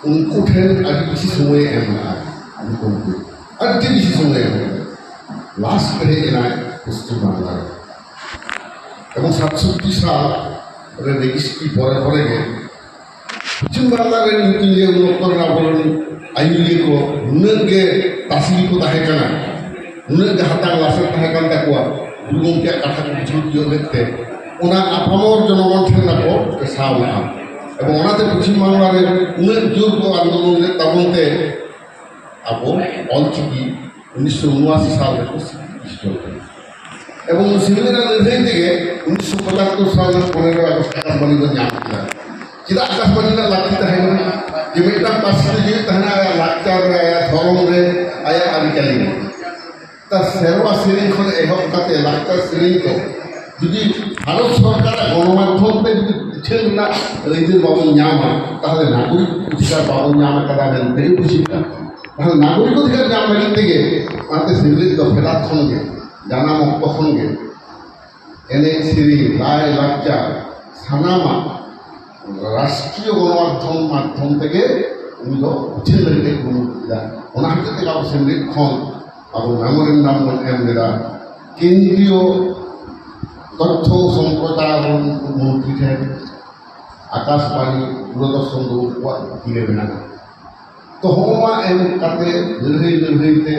ᱩᱱᱠᱩ ᱴᱷᱮᱱ ᱟᱹᱰᱤ ᱵᱮᱥᱤ ᱥᱚᱢᱚᱭᱮ ᱮᱢ ᱞᱮᱫᱼᱟ ᱜᱩᱨᱩ ᱜᱚᱢᱠᱮ, ᱟᱹᱰᱤ ᱵᱮᱥᱤ ᱥᱚᱢᱚᱭᱮ ᱮᱢ ᱞᱮᱫᱼᱟ᱾ ᱞᱟᱥᱴ ᱨᱮ ᱦᱮᱡ ᱮᱱᱟᱭ ᱯᱚᱥᱪᱤᱢ ᱵᱟᱝᱞᱟ ᱨᱮ, ᱮᱵᱚᱝ ᱥᱟᱛᱥᱚᱴᱴᱤ ᱥᱟᱞ ᱨᱮ ᱨᱮᱡᱤᱥᱴᱨᱤ ᱯᱚᱨᱮ ᱯᱚᱨᱮ ᱜᱮ ᱯᱚᱪᱷᱤᱢ ᱵᱟᱝᱞᱟ ᱨᱮᱱ ᱩᱱᱠᱤᱱ ᱡᱮ ᱩᱱ ᱚᱠᱛᱚ ᱨᱮᱱ ᱟᱵᱚᱨᱮᱱ ᱟᱹᱭᱩᱨᱤᱭᱟᱹ ᱠᱚ ᱱᱩᱱᱟᱹᱜ ᱜᱮ ᱛᱟᱥᱤ ᱠᱚ ᱛᱟᱦᱮᱸ ᱠᱟᱱᱟ, ᱱᱩᱱᱟᱹᱜ ᱜᱮ ᱦᱟᱛᱟᱝ ᱞᱟᱥᱮᱨ ᱛᱟᱦᱮᱸ ᱠᱟᱱ ᱛᱟᱠᱚᱣᱟ, ᱜᱩᱨᱩ ᱜᱚᱢᱠᱮᱭᱟᱜ ᱠᱟᱛᱷᱟ ᱠᱚ ᱵᱩᱡᱷᱟᱹᱣ ᱛᱤᱭᱳᱜ ᱞᱮᱫ ᱛᱮ ᱚᱱᱟ ᱟᱯᱟᱢᱚᱨ ᱡᱚᱱᱚᱜᱚᱬ ᱴᱷᱮᱱ ᱟᱠᱚ ᱥᱟᱶ ᱞᱮᱱᱟ᱾ ᱮᱵᱚᱝ ᱚᱱᱟᱛᱮ ᱯᱚᱪᱷᱤᱢ ᱵᱟᱝᱞᱟ ᱨᱮ ᱩᱱᱟᱹᱜ ᱡᱳᱨ ᱠᱚ ᱟᱱᱫᱳᱞᱚᱱ ᱞᱮᱫ ᱛᱟᱵᱚᱱ ᱛᱮ ᱟᱵᱚ ᱚᱞᱪᱤᱠᱤ ᱩᱱᱤᱥᱥᱚ ᱩᱱᱚᱟᱥᱤ ᱥᱟᱞ ᱨᱮᱠᱚ ᱥᱤᱨᱡᱚᱱ ᱠᱮᱫᱟ᱾ ᱮᱵᱚᱝ ᱥᱤᱞᱤ ᱨᱮᱱᱟᱜ ᱞᱟᱹᱲᱦᱟᱹᱭ ᱛᱮᱜᱮ ᱩᱱᱤᱥᱥᱚ ᱯᱚᱸᱪᱟᱛᱛᱳᱨ ᱥᱟᱞ ᱨᱮ ᱯᱚᱱᱮᱨᱚ ᱟᱜᱚᱥᱴ ᱟᱠᱟᱥᱵᱟᱬᱤ ᱵᱚᱱ ᱧᱟᱢ ᱠᱮᱫᱟ᱾ ᱪᱮᱫᱟᱜ ᱟᱠᱟᱥᱵᱟᱬᱤ ᱨᱮᱱᱟᱜ ᱞᱟᱹᱠᱛᱤ ᱛᱟᱦᱮᱸ ᱠᱟᱱᱟ? ᱡᱮ ᱢᱤᱫᱴᱟᱝ ᱯᱟᱹᱨᱥᱤ ᱛᱮ ᱡᱤᱣᱮᱫ ᱛᱟᱦᱮᱱᱟ, ᱟᱭᱟᱜ ᱞᱟᱠᱪᱟᱨ ᱨᱮ, ᱟᱭᱟᱜ ᱫᱷᱚᱨᱚᱢ ᱨᱮ, ᱟᱭᱟᱜ ᱟᱹᱨᱤᱪᱟᱹᱞᱤ ᱨᱮ᱾ ᱥᱮᱨᱣᱟ ᱥᱮᱨᱮᱧ ᱠᱷᱚᱱ ᱮᱦᱚᱵ ᱠᱟᱛᱮ ᱞᱟᱠᱪᱟᱨ ᱥᱮᱨᱮᱧ ᱠᱚ ᱡᱩᱫᱤ ᱵᱷᱟᱨᱚᱛ ᱥᱚᱨᱠᱟᱨᱟᱜ ᱜᱚᱱᱚᱢᱟᱫᱽᱫᱷᱚᱢ ᱛᱮ ᱡᱩᱫᱤ ᱩᱪᱷᱟᱹᱱ ᱨᱮᱱᱟᱜ ᱟᱹᱭᱫᱟᱹᱨ ᱵᱟᱵᱚᱱ ᱧᱟᱢᱟ, ᱛᱟᱦᱚᱞᱮ ᱱᱟᱜᱚᱨᱤᱠ ᱚᱫᱷᱤᱠᱟᱨ ᱵᱟᱵᱚᱱ ᱧᱟᱢ ᱟᱠᱟᱫᱟ ᱢᱮᱱᱛᱮ ᱵᱩᱡᱷᱟᱹᱜᱼᱟ᱾ ᱛᱟᱦᱚᱞᱮ ᱱᱟᱜᱚᱨᱤᱠ ᱚᱫᱷᱤᱠᱟᱨ ᱧᱟᱢ ᱞᱟᱹᱜᱤᱫ ᱛᱮᱜᱮ ᱚᱱᱟᱛᱮ ᱥᱮᱢᱞᱮᱫ ᱫᱚ ᱯᱷᱮᱰᱟᱛ ᱠᱷᱚᱱ ᱜᱮ, ᱡᱟᱱᱟᱢ ᱚᱠᱛᱚ ᱠᱷᱚᱱ ᱜᱮ ᱮᱱᱮᱡ ᱥᱮᱨᱮᱧ, ᱞᱟᱭ ᱞᱟᱠᱪᱟᱨ, ᱥᱟᱱᱟᱢᱟᱜ ᱨᱟᱥᱴᱨᱤᱭᱚ ᱜᱚᱱᱚᱢᱟᱫᱽᱫᱷᱚᱢ ᱢᱟᱫᱽᱫᱷᱚᱢ ᱛᱮᱜᱮ ᱩᱱᱤ ᱫᱚ ᱩᱪᱷᱟᱹᱱ ᱞᱟᱹᱜᱤᱫ ᱮ ᱠᱩᱨᱩᱢᱩᱴᱩ ᱠᱮᱫᱟ᱾ ᱚᱱᱟ ᱦᱚᱛᱮᱡ ᱛᱮ ᱟᱵᱚ ᱥᱮᱢᱞᱮᱫ ᱠᱷᱚᱱ ᱟᱵᱚ ᱢᱮᱢᱳᱨᱮᱱᱰᱟᱢ ᱵᱚᱱ ᱮᱢ ᱞᱮᱫᱟ ᱠᱮᱱᱫᱨᱤᱭᱚ ᱛᱚᱛᱛᱷᱚ ᱥᱚᱢᱯᱨᱚᱪᱟᱨ ᱢᱚᱱᱛᱨᱤ ᱴᱷᱮᱱ᱾ ᱟᱠᱟᱥᱵᱟᱬᱤ, ᱫᱩᱨᱚᱫᱚᱨᱥᱚᱱ ᱫᱚ ᱩᱱᱠᱩᱣᱟᱜ ᱛᱤ ᱨᱮ ᱢᱮᱱᱟᱜᱼᱟ᱾ ᱛᱚ ᱦᱚᱸᱜᱼᱚ ᱱᱚᱣᱟ ᱮᱢ ᱠᱟᱛᱮ ᱞᱟᱹᱲᱦᱟᱹᱭ ᱞᱟᱹᱲᱦᱟᱹᱭ ᱛᱮ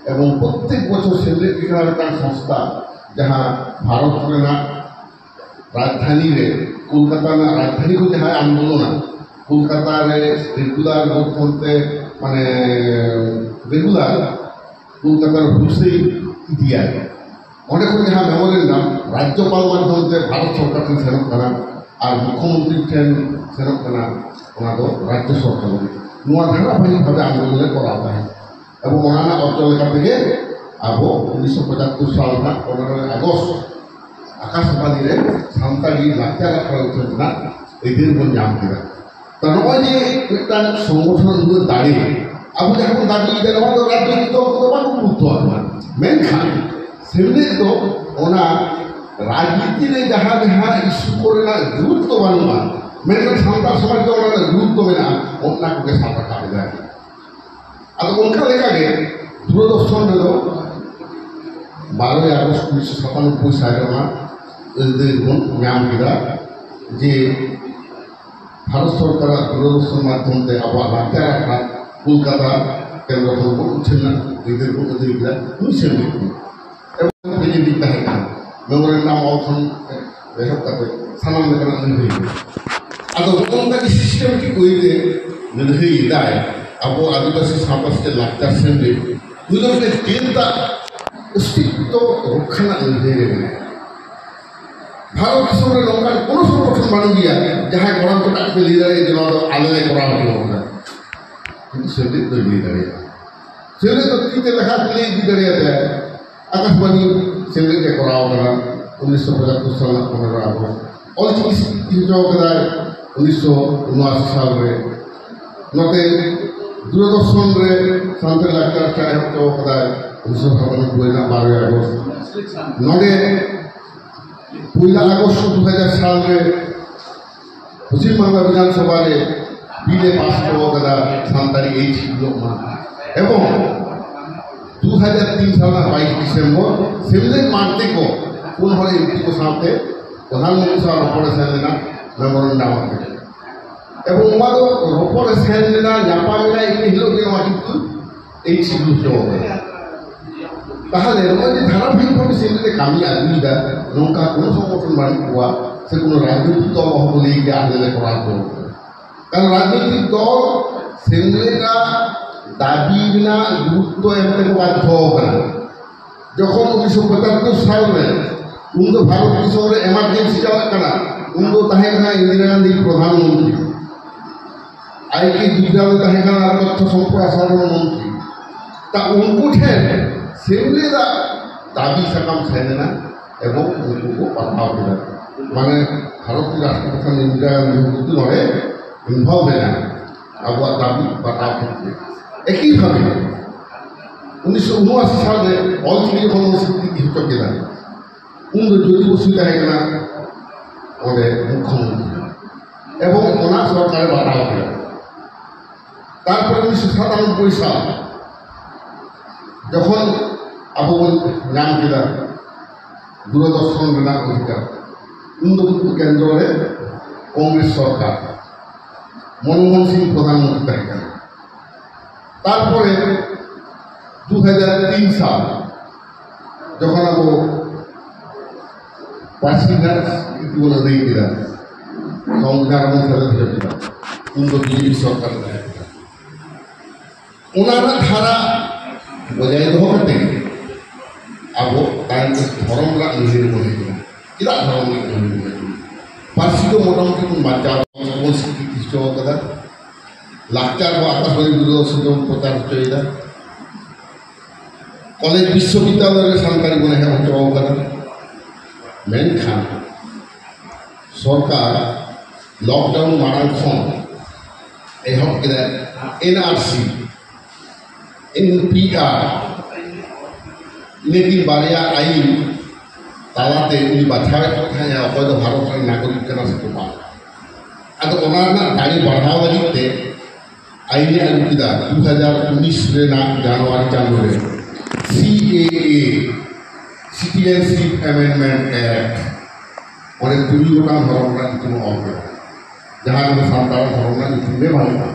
ᱮᱵᱚᱝ ᱯᱨᱚᱛᱛᱮᱠ ᱵᱚᱪᱷᱚᱨ ᱥᱮᱢᱞᱮᱫ ᱞᱮᱠᱟᱱᱟᱜ ᱢᱤᱫᱴᱟᱝ ᱥᱚᱝᱥᱛᱷᱟ ᱡᱟᱦᱟᱸ ᱵᱷᱟᱨᱚᱛ ᱨᱮᱱᱟᱜ ᱨᱟᱡᱽᱫᱷᱟᱱᱤ ᱨᱮ, ᱠᱳᱞᱠᱟᱛᱟ ᱨᱮᱱᱟᱜ ᱨᱟᱡᱽᱫᱷᱟᱱᱤ ᱠᱷᱚᱱ ᱡᱟᱦᱟᱸᱭ ᱟᱱᱫᱳᱞᱚᱱᱟ, ᱠᱳᱞᱠᱟᱛᱟ ᱨᱮ ᱨᱮᱜᱩᱞᱟᱨ ᱢᱚᱫᱽᱫᱷᱚᱢ ᱛᱮ ᱢᱟᱱᱮ ᱨᱮᱜᱩᱞᱟᱨ ᱠᱳᱞᱠᱟᱛᱟ ᱨᱮ ᱦᱩᱞᱥᱟᱹᱭ ᱤᱫᱤᱭᱟᱭ᱾ ᱚᱸᱰᱮ ᱠᱷᱚᱱ ᱡᱟᱦᱟᱸ ᱢᱮᱢᱳᱨᱮᱱᱰᱟᱢ ᱨᱟᱡᱽᱡᱚᱯᱟᱞ ᱢᱟᱫᱽᱫᱷᱚᱢ ᱛᱮ ᱵᱷᱟᱨᱚᱛ ᱥᱚᱨᱠᱟᱨ ᱴᱷᱮᱱ ᱥᱮᱱᱚᱜ ᱠᱟᱱᱟ ᱟᱨ ᱢᱩᱠᱷᱭᱚᱢᱚᱱᱛᱨᱤ ᱴᱷᱮᱱ ᱥᱮᱱᱚᱜ ᱠᱟᱱᱟ, ᱚᱱᱟ ᱫᱚ ᱨᱟᱡᱽᱡᱚ ᱥᱚᱨᱠᱟᱨ ᱞᱟᱹᱜᱤᱫ᱾ ᱱᱚᱣᱟ ᱫᱷᱟᱨᱟᱵᱟᱦᱤᱠ ᱵᱷᱟᱵᱮ ᱟᱱᱫᱳᱞᱚᱱ ᱮ ᱠᱚᱨᱟᱣ ᱛᱟᱦᱮᱸᱫ᱾ ᱮᱵᱚᱝ ᱚᱱᱟ ᱨᱮᱱᱟᱜ ᱚᱨᱡᱚ ᱞᱮᱠᱟ ᱛᱮᱜᱮ ᱟᱵᱚ ᱩᱱᱤᱥᱥᱚ ᱯᱚᱸᱪᱟᱛᱛᱳᱨ ᱥᱟᱞ ᱨᱮᱱᱟᱜ ᱯᱚᱱᱨᱚᱭ ᱟᱜᱚᱥᱴ ᱟᱠᱟᱥᱵᱟᱬᱤ ᱨᱮ ᱥᱟᱱᱛᱟᱲᱤ ᱞᱟᱠᱪᱟᱨ ᱟᱠᱷᱲᱟ ᱩᱪᱷᱟᱹᱱ ᱨᱮᱱᱟᱜ ᱟᱹᱭᱫᱟᱹᱨ ᱵᱚᱱ ᱧᱟᱢ ᱠᱮᱫᱟ᱾ ᱛᱚ ᱱᱚᱜᱼᱚᱭ ᱡᱮ ᱢᱤᱫᱴᱟᱝ ᱥᱚᱝᱜᱚᱴᱷᱚᱱ ᱩᱱᱟᱹᱜ ᱫᱟᱲᱮ, ᱟᱵᱚ ᱡᱟᱦᱟᱸ ᱵᱚᱱ ᱫᱟᱹᱵᱤᱭᱮᱫᱟ, ᱱᱚᱣᱟ ᱫᱚ ᱨᱟᱡᱽᱱᱳᱭᱛᱤᱠ ᱫᱚᱞ ᱠᱚᱫᱚ ᱵᱟᱠᱚ ᱜᱩᱨᱩᱛᱛᱚᱣᱟᱜ ᱠᱟᱱᱟ᱾ ᱢᱮᱱᱠᱷᱟᱱ ᱥᱮᱢᱞᱮᱫ ᱫᱚ ᱚᱱᱟ ᱨᱟᱡᱽᱱᱤᱛᱤ ᱨᱮ ᱡᱟᱦᱟᱸ ᱡᱟᱦᱟᱸ ᱤᱥᱩ ᱠᱚᱨᱮᱱᱟᱜ ᱜᱩᱨᱩᱛᱛᱚ ᱵᱟᱹᱱᱩᱜᱼᱟ, ᱢᱮᱱᱠᱷᱟᱱ ᱥᱟᱱᱛᱟᱲ ᱥᱚᱢᱟᱡᱽ ᱫᱚ ᱚᱱᱟ ᱨᱮᱱᱟᱜ ᱜᱩᱨᱩᱛᱛᱚ ᱢᱮᱱᱟᱜᱼᱟ, ᱚᱱᱟ ᱠᱚᱜᱮ ᱥᱟᱵ ᱨᱟᱠᱟᱵ ᱮᱫᱟᱭ᱾ ᱟᱫᱚ ᱚᱱᱠᱟ ᱞᱮᱠᱟᱜᱮ ᱫᱩᱨᱚᱫᱚᱨᱥᱚᱱ ᱨᱮᱫᱚ ᱵᱟᱨᱚᱭ ᱟᱜᱚᱥᱴ ᱩᱱᱤᱥᱥᱚ ᱥᱟᱛᱟᱱᱚᱵᱵᱳᱭ ᱥᱟᱞ ᱨᱮ ᱚᱱᱟ ᱟᱹᱭᱫᱟᱹᱨ ᱵᱚᱱ ᱧᱟᱢ ᱠᱮᱫᱟ ᱡᱮ ᱵᱷᱟᱨᱚᱛ ᱥᱚᱨᱠᱟᱨᱟᱜ ᱫᱩᱨᱚᱫᱚᱨᱥᱚᱱ ᱢᱟᱫᱽᱫᱷᱚᱢ ᱛᱮ ᱟᱵᱚᱣᱟᱜ ᱞᱟᱠᱪᱟᱨ ᱟᱠᱷᱲᱟ ᱠᱳᱞᱠᱟᱛᱟ ᱠᱮᱱᱫᱨᱚ ᱠᱷᱚᱱ ᱵᱚᱱ ᱩᱪᱷᱟᱹᱱ ᱨᱮᱱᱟᱜ ᱟᱹᱭᱫᱟᱹᱨ ᱵᱚᱱ ᱟᱹᱫᱟᱹᱭ ᱠᱮᱫᱟ᱾ ᱱᱩᱭ ᱥᱮᱢᱞᱮᱫ ᱠᱟᱱᱟ᱾ ᱮᱵᱚᱝ ᱯᱨᱮᱡᱤᱰᱮᱱᱴ ᱛᱟᱦᱮᱸ ᱠᱟᱱᱟ, ᱢᱮᱢᱳᱨᱮᱱᱰᱟᱢ ᱚᱞ ᱠᱷᱚᱱ ᱮᱦᱚᱵ ᱠᱟᱛᱮ ᱥᱟᱱᱟᱢ ᱞᱮᱠᱟᱱᱟᱜ ᱞᱟᱹᱲᱦᱟᱹᱭ ᱠᱟᱱᱟ᱾ ᱟᱫᱚ ᱱᱚᱜᱼᱚ ᱱᱚᱝᱠᱟ ᱜᱮ ᱥᱤᱥᱴᱮᱢᱮᱴᱤᱠ ᱳᱭᱮ ᱛᱮ ᱞᱟᱹᱲᱦᱟᱹᱭ ᱮᱫᱟᱭ ᱟᱵᱚ ᱟᱹᱫᱤᱵᱟᱹᱥᱤ ᱥᱟᱶᱛᱟ ᱥᱮᱪᱮᱫ ᱞᱟᱠᱪᱟᱨ ᱥᱮᱢᱞᱮᱫ᱾ ᱱᱩᱭ ᱫᱚ ᱢᱤᱫᱴᱮᱱ ᱡᱟᱹᱛᱟᱜ ᱚᱥᱛᱤᱛᱛᱚ ᱨᱚᱠᱠᱷᱟ ᱨᱮᱱᱟᱜ ᱞᱟᱹᱲᱦᱟᱹᱭ ᱨᱮ ᱢᱮᱱᱟᱭᱟ᱾ ᱵᱷᱟᱨᱚᱛ ᱫᱤᱥᱚᱢ ᱨᱮ ᱱᱚᱝᱠᱟᱱ ᱠᱳᱱᱳ ᱥᱚᱝᱜᱚᱴᱷᱚᱱ ᱵᱟᱹᱱᱩᱜ ᱜᱮᱭᱟ ᱡᱟᱦᱟᱸᱭ ᱠᱚᱲᱟᱢ ᱠᱚᱴᱟᱜ ᱠᱚ ᱞᱟᱹᱭ ᱫᱟᱲᱮᱭᱟᱜᱼᱟ ᱡᱮ ᱱᱚᱣᱟ ᱫᱚ ᱟᱞᱮ ᱞᱮ ᱠᱚᱨᱟᱣ ᱦᱚᱪᱚ ᱠᱟᱫᱟ, ᱠᱤᱱᱛᱩ ᱥᱮᱢᱞᱮᱫ ᱫᱚᱭ ᱞᱟᱹᱭ ᱫᱟᱲᱮᱭᱟᱜᱼᱟ᱾ ᱥᱮᱞᱮᱫ ᱫᱚ ᱛᱤ ᱛᱮ ᱞᱮᱠᱷᱟ ᱛᱮ ᱤᱫᱤ ᱫᱟᱲᱮᱭᱟᱫᱟᱭᱟ᱾ ᱟᱠᱟᱥᱵᱟᱬᱤ ᱥᱮᱞᱮᱫ ᱮ ᱠᱚᱨᱟᱣ ᱠᱟᱫᱟ ᱩᱱᱤᱥᱥᱚ ᱯᱚᱸᱪᱟᱛᱛᱳᱨ ᱥᱟᱞ ᱨᱮᱱᱟᱜ ᱯᱚᱱᱮᱨᱚ ᱟᱜᱚᱥᱴ᱾ ᱚᱞᱪᱤᱠᱤ ᱥᱤᱠᱨᱤᱛᱤ ᱦᱚᱪᱚ ᱠᱟᱫᱟᱭ ᱩᱱᱤᱥᱥᱚ ᱩᱱᱚᱟᱥᱤ ᱥᱟᱞ ᱨᱮ᱾ ᱱᱚᱛᱮ ᱫᱩᱨᱚᱫᱚᱨᱥᱚᱱ ᱨᱮ ᱥᱟᱱᱛᱟᱲᱤ ᱞᱟᱠᱪᱟᱨ ᱪᱟᱨᱪᱟᱣ ᱦᱚᱪᱚ ᱠᱟᱫᱟᱭ ᱩᱱᱤᱥᱥᱚ ᱥᱟᱛᱟᱱᱚᱵᱵᱳᱭ ᱨᱮᱱᱟᱜ ᱵᱟᱨᱚᱭ ᱟᱜᱚᱥᱴ᱾ ᱱᱚᱰᱮ ᱯᱚᱭᱞᱟ ᱟᱜᱚᱥᱴ ᱫᱩ ᱦᱟᱡᱟᱨ ᱥᱟᱞ ᱨᱮ ᱯᱚᱪᱷᱤᱢ ᱵᱟᱝᱞᱟ ᱵᱤᱫᱷᱟᱱ ᱥᱚᱵᱷᱟ ᱨᱮ ᱵᱤᱞ ᱮ ᱯᱟᱥ ᱦᱚᱪᱚ ᱠᱟᱫᱟ ᱥᱟᱱᱛᱟᱲᱤ ᱮᱭᱤᱪ ᱥᱤᱰᱩᱞᱚᱜ ᱢᱟ᱾ ᱮᱵᱚᱝ ᱫᱩ ᱦᱟᱡᱟᱨ ᱛᱤᱱ ᱥᱟᱞ ᱨᱮᱱᱟᱜ ᱵᱟᱭᱤᱥ ᱰᱤᱥᱮᱢᱵᱚᱨ ᱥᱮᱢᱞᱮᱫ ᱢᱟᱬᱛᱮ ᱠᱚ ᱯᱩᱱ ᱦᱚᱲ ᱮᱢᱯᱤ ᱠᱚ ᱥᱟᱶᱛᱮ ᱯᱨᱚᱫᱷᱟᱱ ᱢᱚᱱᱛᱨᱤ ᱥᱟᱶ ᱨᱚᱯᱚᱲ ᱮ ᱥᱮᱱ ᱞᱮᱱᱟ ᱢᱮᱢᱳᱨᱮᱱᱰᱟᱢ ᱟᱛᱮ᱾ ᱮᱵᱚᱝ ᱱᱚᱣᱟ ᱫᱚ ᱨᱚᱯᱚᱲ ᱮ ᱥᱮᱱ ᱞᱮᱱᱟ, ᱧᱟᱯᱟᱢ ᱮᱱᱟ, ᱤᱱᱟᱹ ᱦᱤᱞᱳᱜ ᱜᱮ ᱱᱚᱣᱟ ᱠᱤᱱᱛᱩ ᱮᱭᱤᱪ ᱥᱤᱰᱩᱞ ᱦᱚᱪᱚ ᱠᱟᱫᱟ᱾ ᱛᱟᱦᱞᱮ ᱱᱚᱜᱼᱚᱭ ᱡᱮ ᱫᱷᱟᱨᱟᱵᱟᱦᱤᱠ ᱵᱷᱟᱵᱮ ᱥᱮᱢᱞᱮᱫ ᱮ ᱠᱟᱹᱢᱤ ᱟᱹᱜᱩᱭᱮᱫᱟ, ᱱᱚᱝᱠᱟ ᱠᱳᱱᱳ ᱥᱚᱝᱜᱚᱴᱷᱚᱱ ᱵᱟᱹᱱᱩᱜ ᱠᱚᱣᱟ ᱥᱮ ᱠᱳᱱᱳ ᱨᱟᱡᱽᱱᱳᱭᱛᱤᱠ ᱫᱚᱞ ᱚᱦᱚ ᱠᱚ ᱞᱟᱹᱭ ᱜᱮᱭᱟ ᱟᱞᱮ ᱞᱮ ᱠᱚᱨᱟᱣ ᱦᱚᱪᱚ ᱠᱟᱫᱟ᱾ ᱠᱟᱨᱚᱱ ᱨᱟᱡᱽᱱᱳᱭᱛᱤᱠ ᱫᱚᱞ ᱥᱮᱢᱞᱮᱫᱟᱜ ᱫᱟᱹᱵᱤ ᱨᱮᱱᱟᱜ ᱜᱩᱨᱩᱛᱛᱚ ᱮᱢ ᱛᱮᱠᱚ ᱵᱟᱫᱽᱫᱷᱚ ᱟᱠᱟᱱᱟ᱾ ᱡᱚᱠᱷᱚᱱ ᱩᱱᱤᱥᱥᱚ ᱯᱚᱸᱪᱟᱛᱛᱳᱨ ᱥᱟᱞ ᱨᱮ, ᱩᱱ ᱫᱚ ᱵᱷᱟᱨᱚᱛ ᱫᱤᱥᱚᱢ ᱨᱮ ᱮᱢᱟᱨᱡᱮᱱᱥᱤ ᱪᱟᱞᱟᱜ ᱠᱟᱱᱟ, ᱩᱱ ᱫᱚ ᱛᱟᱦᱮᱸ ᱠᱟᱱᱟ ᱤᱱᱫᱤᱨᱟ ᱜᱟᱱᱫᱷᱤ ᱯᱨᱚᱫᱷᱟᱱ ᱢᱚᱱᱛᱨᱤ, ᱟᱭ ᱠᱮ ᱡᱩᱡᱽᱱᱟᱞ ᱛᱟᱦᱮᱸ ᱠᱟᱱᱟ ᱛᱚᱛᱛᱷᱚ ᱥᱚᱢᱯᱨᱚᱥᱟᱨᱚᱱ ᱢᱚᱱᱛᱨᱤ᱾ ᱛᱟ ᱩᱱᱠᱩ ᱴᱷᱮᱱ ᱥᱮᱢᱞᱮᱫᱟᱜ ᱫᱟᱹᱵᱤ ᱥᱟᱠᱟᱢ ᱥᱮᱱ ᱮᱱᱟ ᱮᱵᱚᱝ ᱩᱱᱠᱩ ᱠᱚ ᱯᱟᱞᱴᱟᱣ ᱠᱮᱫᱟ᱾ ᱢᱟᱱᱮ ᱵᱷᱟᱨᱚᱛ ᱨᱮᱱ ᱨᱟᱥᱴᱨᱚᱯᱨᱚᱫᱷᱟᱱ ᱤᱱᱫᱤᱨᱟ ᱜᱟᱱᱫᱷᱤ ᱦᱚᱸ ᱠᱤᱱᱛᱩ ᱱᱚᱰᱮ ᱤᱱᱵᱷᱚᱞᱵᱷ ᱮᱱᱟ ᱟᱵᱚᱣᱟᱜ ᱫᱟᱹᱵᱤ ᱯᱟᱞᱴᱟᱣ ᱠᱷᱮᱛᱨᱮ᱾ ᱮᱠᱤ ᱵᱷᱟᱵᱮ ᱩᱱᱤᱥᱥᱚ ᱩᱱᱚᱟᱥᱤ ᱥᱟᱞ ᱨᱮ ᱚᱞᱪᱤᱠᱤ ᱡᱚᱠᱷᱚᱱ ᱵᱚᱱ ᱥᱤᱠᱨᱤᱛᱤ ᱦᱚᱪᱚ ᱠᱮᱫᱟ, ᱩᱱ ᱫᱚ ᱡᱳᱛᱤ ᱵᱚᱥᱩ ᱛᱟᱦᱮᱸ ᱠᱟᱱᱟ ᱚᱸᱰᱮ ᱢᱩᱠᱷᱭᱚᱢᱚᱱᱛᱨᱤ᱾ ᱮᱵᱚᱝ ᱚᱱᱟ ᱥᱚᱨᱠᱟᱨᱮ ᱵᱟᱛᱟᱣ ᱠᱮᱫᱟ᱾ ᱛᱟᱨᱯᱚᱨᱮ ᱩᱱᱤᱥᱥᱚ ᱥᱟᱛᱟᱱᱚᱵᱵᱳᱭ ᱥᱟᱞ ᱡᱚᱠᱷᱚᱱ ᱟᱵᱚ ᱵᱚᱱ ᱧᱟᱢ ᱠᱮᱫᱟ ᱫᱩᱨᱚᱫᱚᱨᱥᱚᱱ ᱨᱮᱱᱟᱜ ᱚᱫᱷᱤᱠᱟᱨ, ᱩᱱ ᱫᱚ ᱠᱤᱱᱛᱩ ᱠᱮᱱᱫᱨᱚ ᱨᱮ ᱠᱚᱝᱜᱨᱮᱥ ᱥᱚᱨᱠᱟᱨ, ᱢᱚᱱᱢᱳᱦᱚᱱ ᱥᱤᱝ ᱯᱨᱚᱫᱷᱟᱱ ᱢᱚᱱᱛᱨᱤ ᱛᱟᱦᱮᱸ ᱠᱟᱱᱟ᱾ ᱛᱟᱨᱯᱚᱨᱮ ᱫᱩ ᱦᱟᱡᱟᱨ ᱛᱤᱱ ᱥᱟᱞ ᱡᱚᱠᱷᱚᱱ ᱟᱵᱚ ᱯᱟᱹᱨᱥᱤ ᱨᱮᱱᱟᱜ ᱥᱤᱠᱨᱤᱛᱤ ᱵᱚᱱ ᱟᱹᱫᱟᱹᱭ ᱠᱮᱫᱟ, ᱥᱚᱝᱵᱤᱫᱷᱟᱱ ᱨᱮᱵᱚᱱ ᱥᱮᱞᱮᱫ ᱦᱚᱪᱚ ᱠᱮᱫᱟ, ᱩᱱ ᱫᱚ ᱵᱤᱡᱮᱯᱤ ᱥᱚᱨᱠᱟᱨ ᱛᱟᱦᱮᱸ ᱠᱟᱱᱟ᱾ ᱚᱱᱟ ᱨᱮᱱᱟᱜ ᱫᱷᱟᱨᱟ ᱵᱚᱡᱟᱭ ᱫᱚᱦᱚ ᱠᱟᱛᱮ ᱟᱵᱚ ᱛᱟᱭᱚᱢ ᱛᱮ ᱫᱷᱚᱨᱚᱢ ᱨᱮᱱᱟᱜ ᱢᱟᱹᱦᱤᱨ ᱵᱚᱱ ᱦᱮᱡ ᱮᱱᱟ᱾ ᱪᱮᱫᱟᱜ ᱫᱷᱚᱨᱚᱢ ᱨᱮᱱᱟᱜ ᱢᱟᱹᱦᱤᱨ ᱵᱚᱱ ᱦᱮᱡ ᱮᱱᱟ? ᱯᱟᱹᱨᱥᱤ ᱫᱚ ᱢᱚᱴᱟᱢᱩᱴᱤ ᱵᱚᱱ ᱵᱟᱧᱪᱟᱣ, ᱵᱚᱱ ᱥᱤᱠᱨᱤᱛᱤ ᱦᱚᱪᱚ ᱠᱟᱫᱟ᱾ ᱞᱟᱠᱪᱟᱨ ᱦᱚᱸ ᱟᱠᱟᱥᱵᱟᱬᱤ ᱫᱩᱨᱫᱚᱨᱥᱚᱱ ᱛᱮᱵᱚᱱ ᱯᱨᱚᱪᱟᱨ ᱦᱚᱪᱚᱭᱮᱫᱟ᱾ ᱠᱚᱞᱮᱡᱽ ᱵᱤᱥᱥᱚᱵᱤᱫᱽᱫᱟᱞᱚᱭ ᱨᱮ ᱥᱟᱱᱛᱟᱲᱤ ᱵᱚᱱ ᱮᱦᱚᱵ ᱦᱚᱪᱚ ᱟᱠᱟᱫᱟ᱾ ᱢᱮᱱᱠᱷᱟᱱ ᱥᱚᱨᱠᱟᱨ ᱞᱚᱠᱰᱟᱣᱩᱱ ᱢᱟᱲᱟᱝ ᱠᱷᱚᱱ ᱮᱦᱚᱵ ᱠᱮᱫᱟᱭ ᱮᱱ ᱟᱨ ᱥᱤ, ᱮᱱ ᱯᱤ ᱟᱨ, ᱤᱱᱟᱹᱠᱤᱱ ᱵᱟᱨᱭᱟ ᱟᱹᱭᱤᱱ ᱛᱟᱞᱟᱛᱮ ᱩᱱᱤ ᱵᱟᱪᱷᱟᱣᱮᱫ ᱠᱚ ᱛᱟᱦᱮᱸᱫ ᱚᱠᱚᱭ ᱫᱚ ᱵᱷᱟᱨᱚᱛ ᱨᱮᱱ ᱱᱟᱜᱚᱨᱤᱠ ᱠᱟᱱᱟ ᱥᱮ ᱵᱟᱝ᱾ ᱟᱫᱚ ᱚᱱᱟ ᱨᱮᱱᱟᱜ ᱫᱟᱲᱮ ᱵᱟᱲᱦᱟᱣ ᱞᱟᱹᱜᱤᱫ ᱛᱮ ᱟᱹᱭᱤᱱᱮ ᱟᱹᱜᱩ ᱠᱮᱫᱟ ᱫᱩ ᱦᱟᱡᱟᱨ ᱩᱱᱤᱥ ᱨᱮᱱᱟᱜ ᱡᱟᱱᱩᱣᱟᱨᱤ ᱪᱟᱸᱫᱳ ᱨᱮ, ᱥᱤ ᱮ ᱮ, Citizenship Amendment Act᱾ ᱚᱸᱰᱮ ᱛᱩᱨᱩᱭ ᱜᱚᱴᱟᱝ ᱫᱷᱚᱨᱚᱢ ᱨᱮᱱᱟᱜ ᱧᱩᱛᱩᱢ ᱚᱞ ᱠᱮᱫᱟ, ᱡᱟᱦᱟᱸ ᱨᱮᱫᱚ ᱥᱟᱱᱛᱟᱲ ᱫᱷᱚᱨᱚᱢ ᱨᱮᱱᱟᱜ ᱧᱩᱛᱩᱢ ᱜᱮ ᱵᱟᱹᱱᱩᱜᱼᱟ,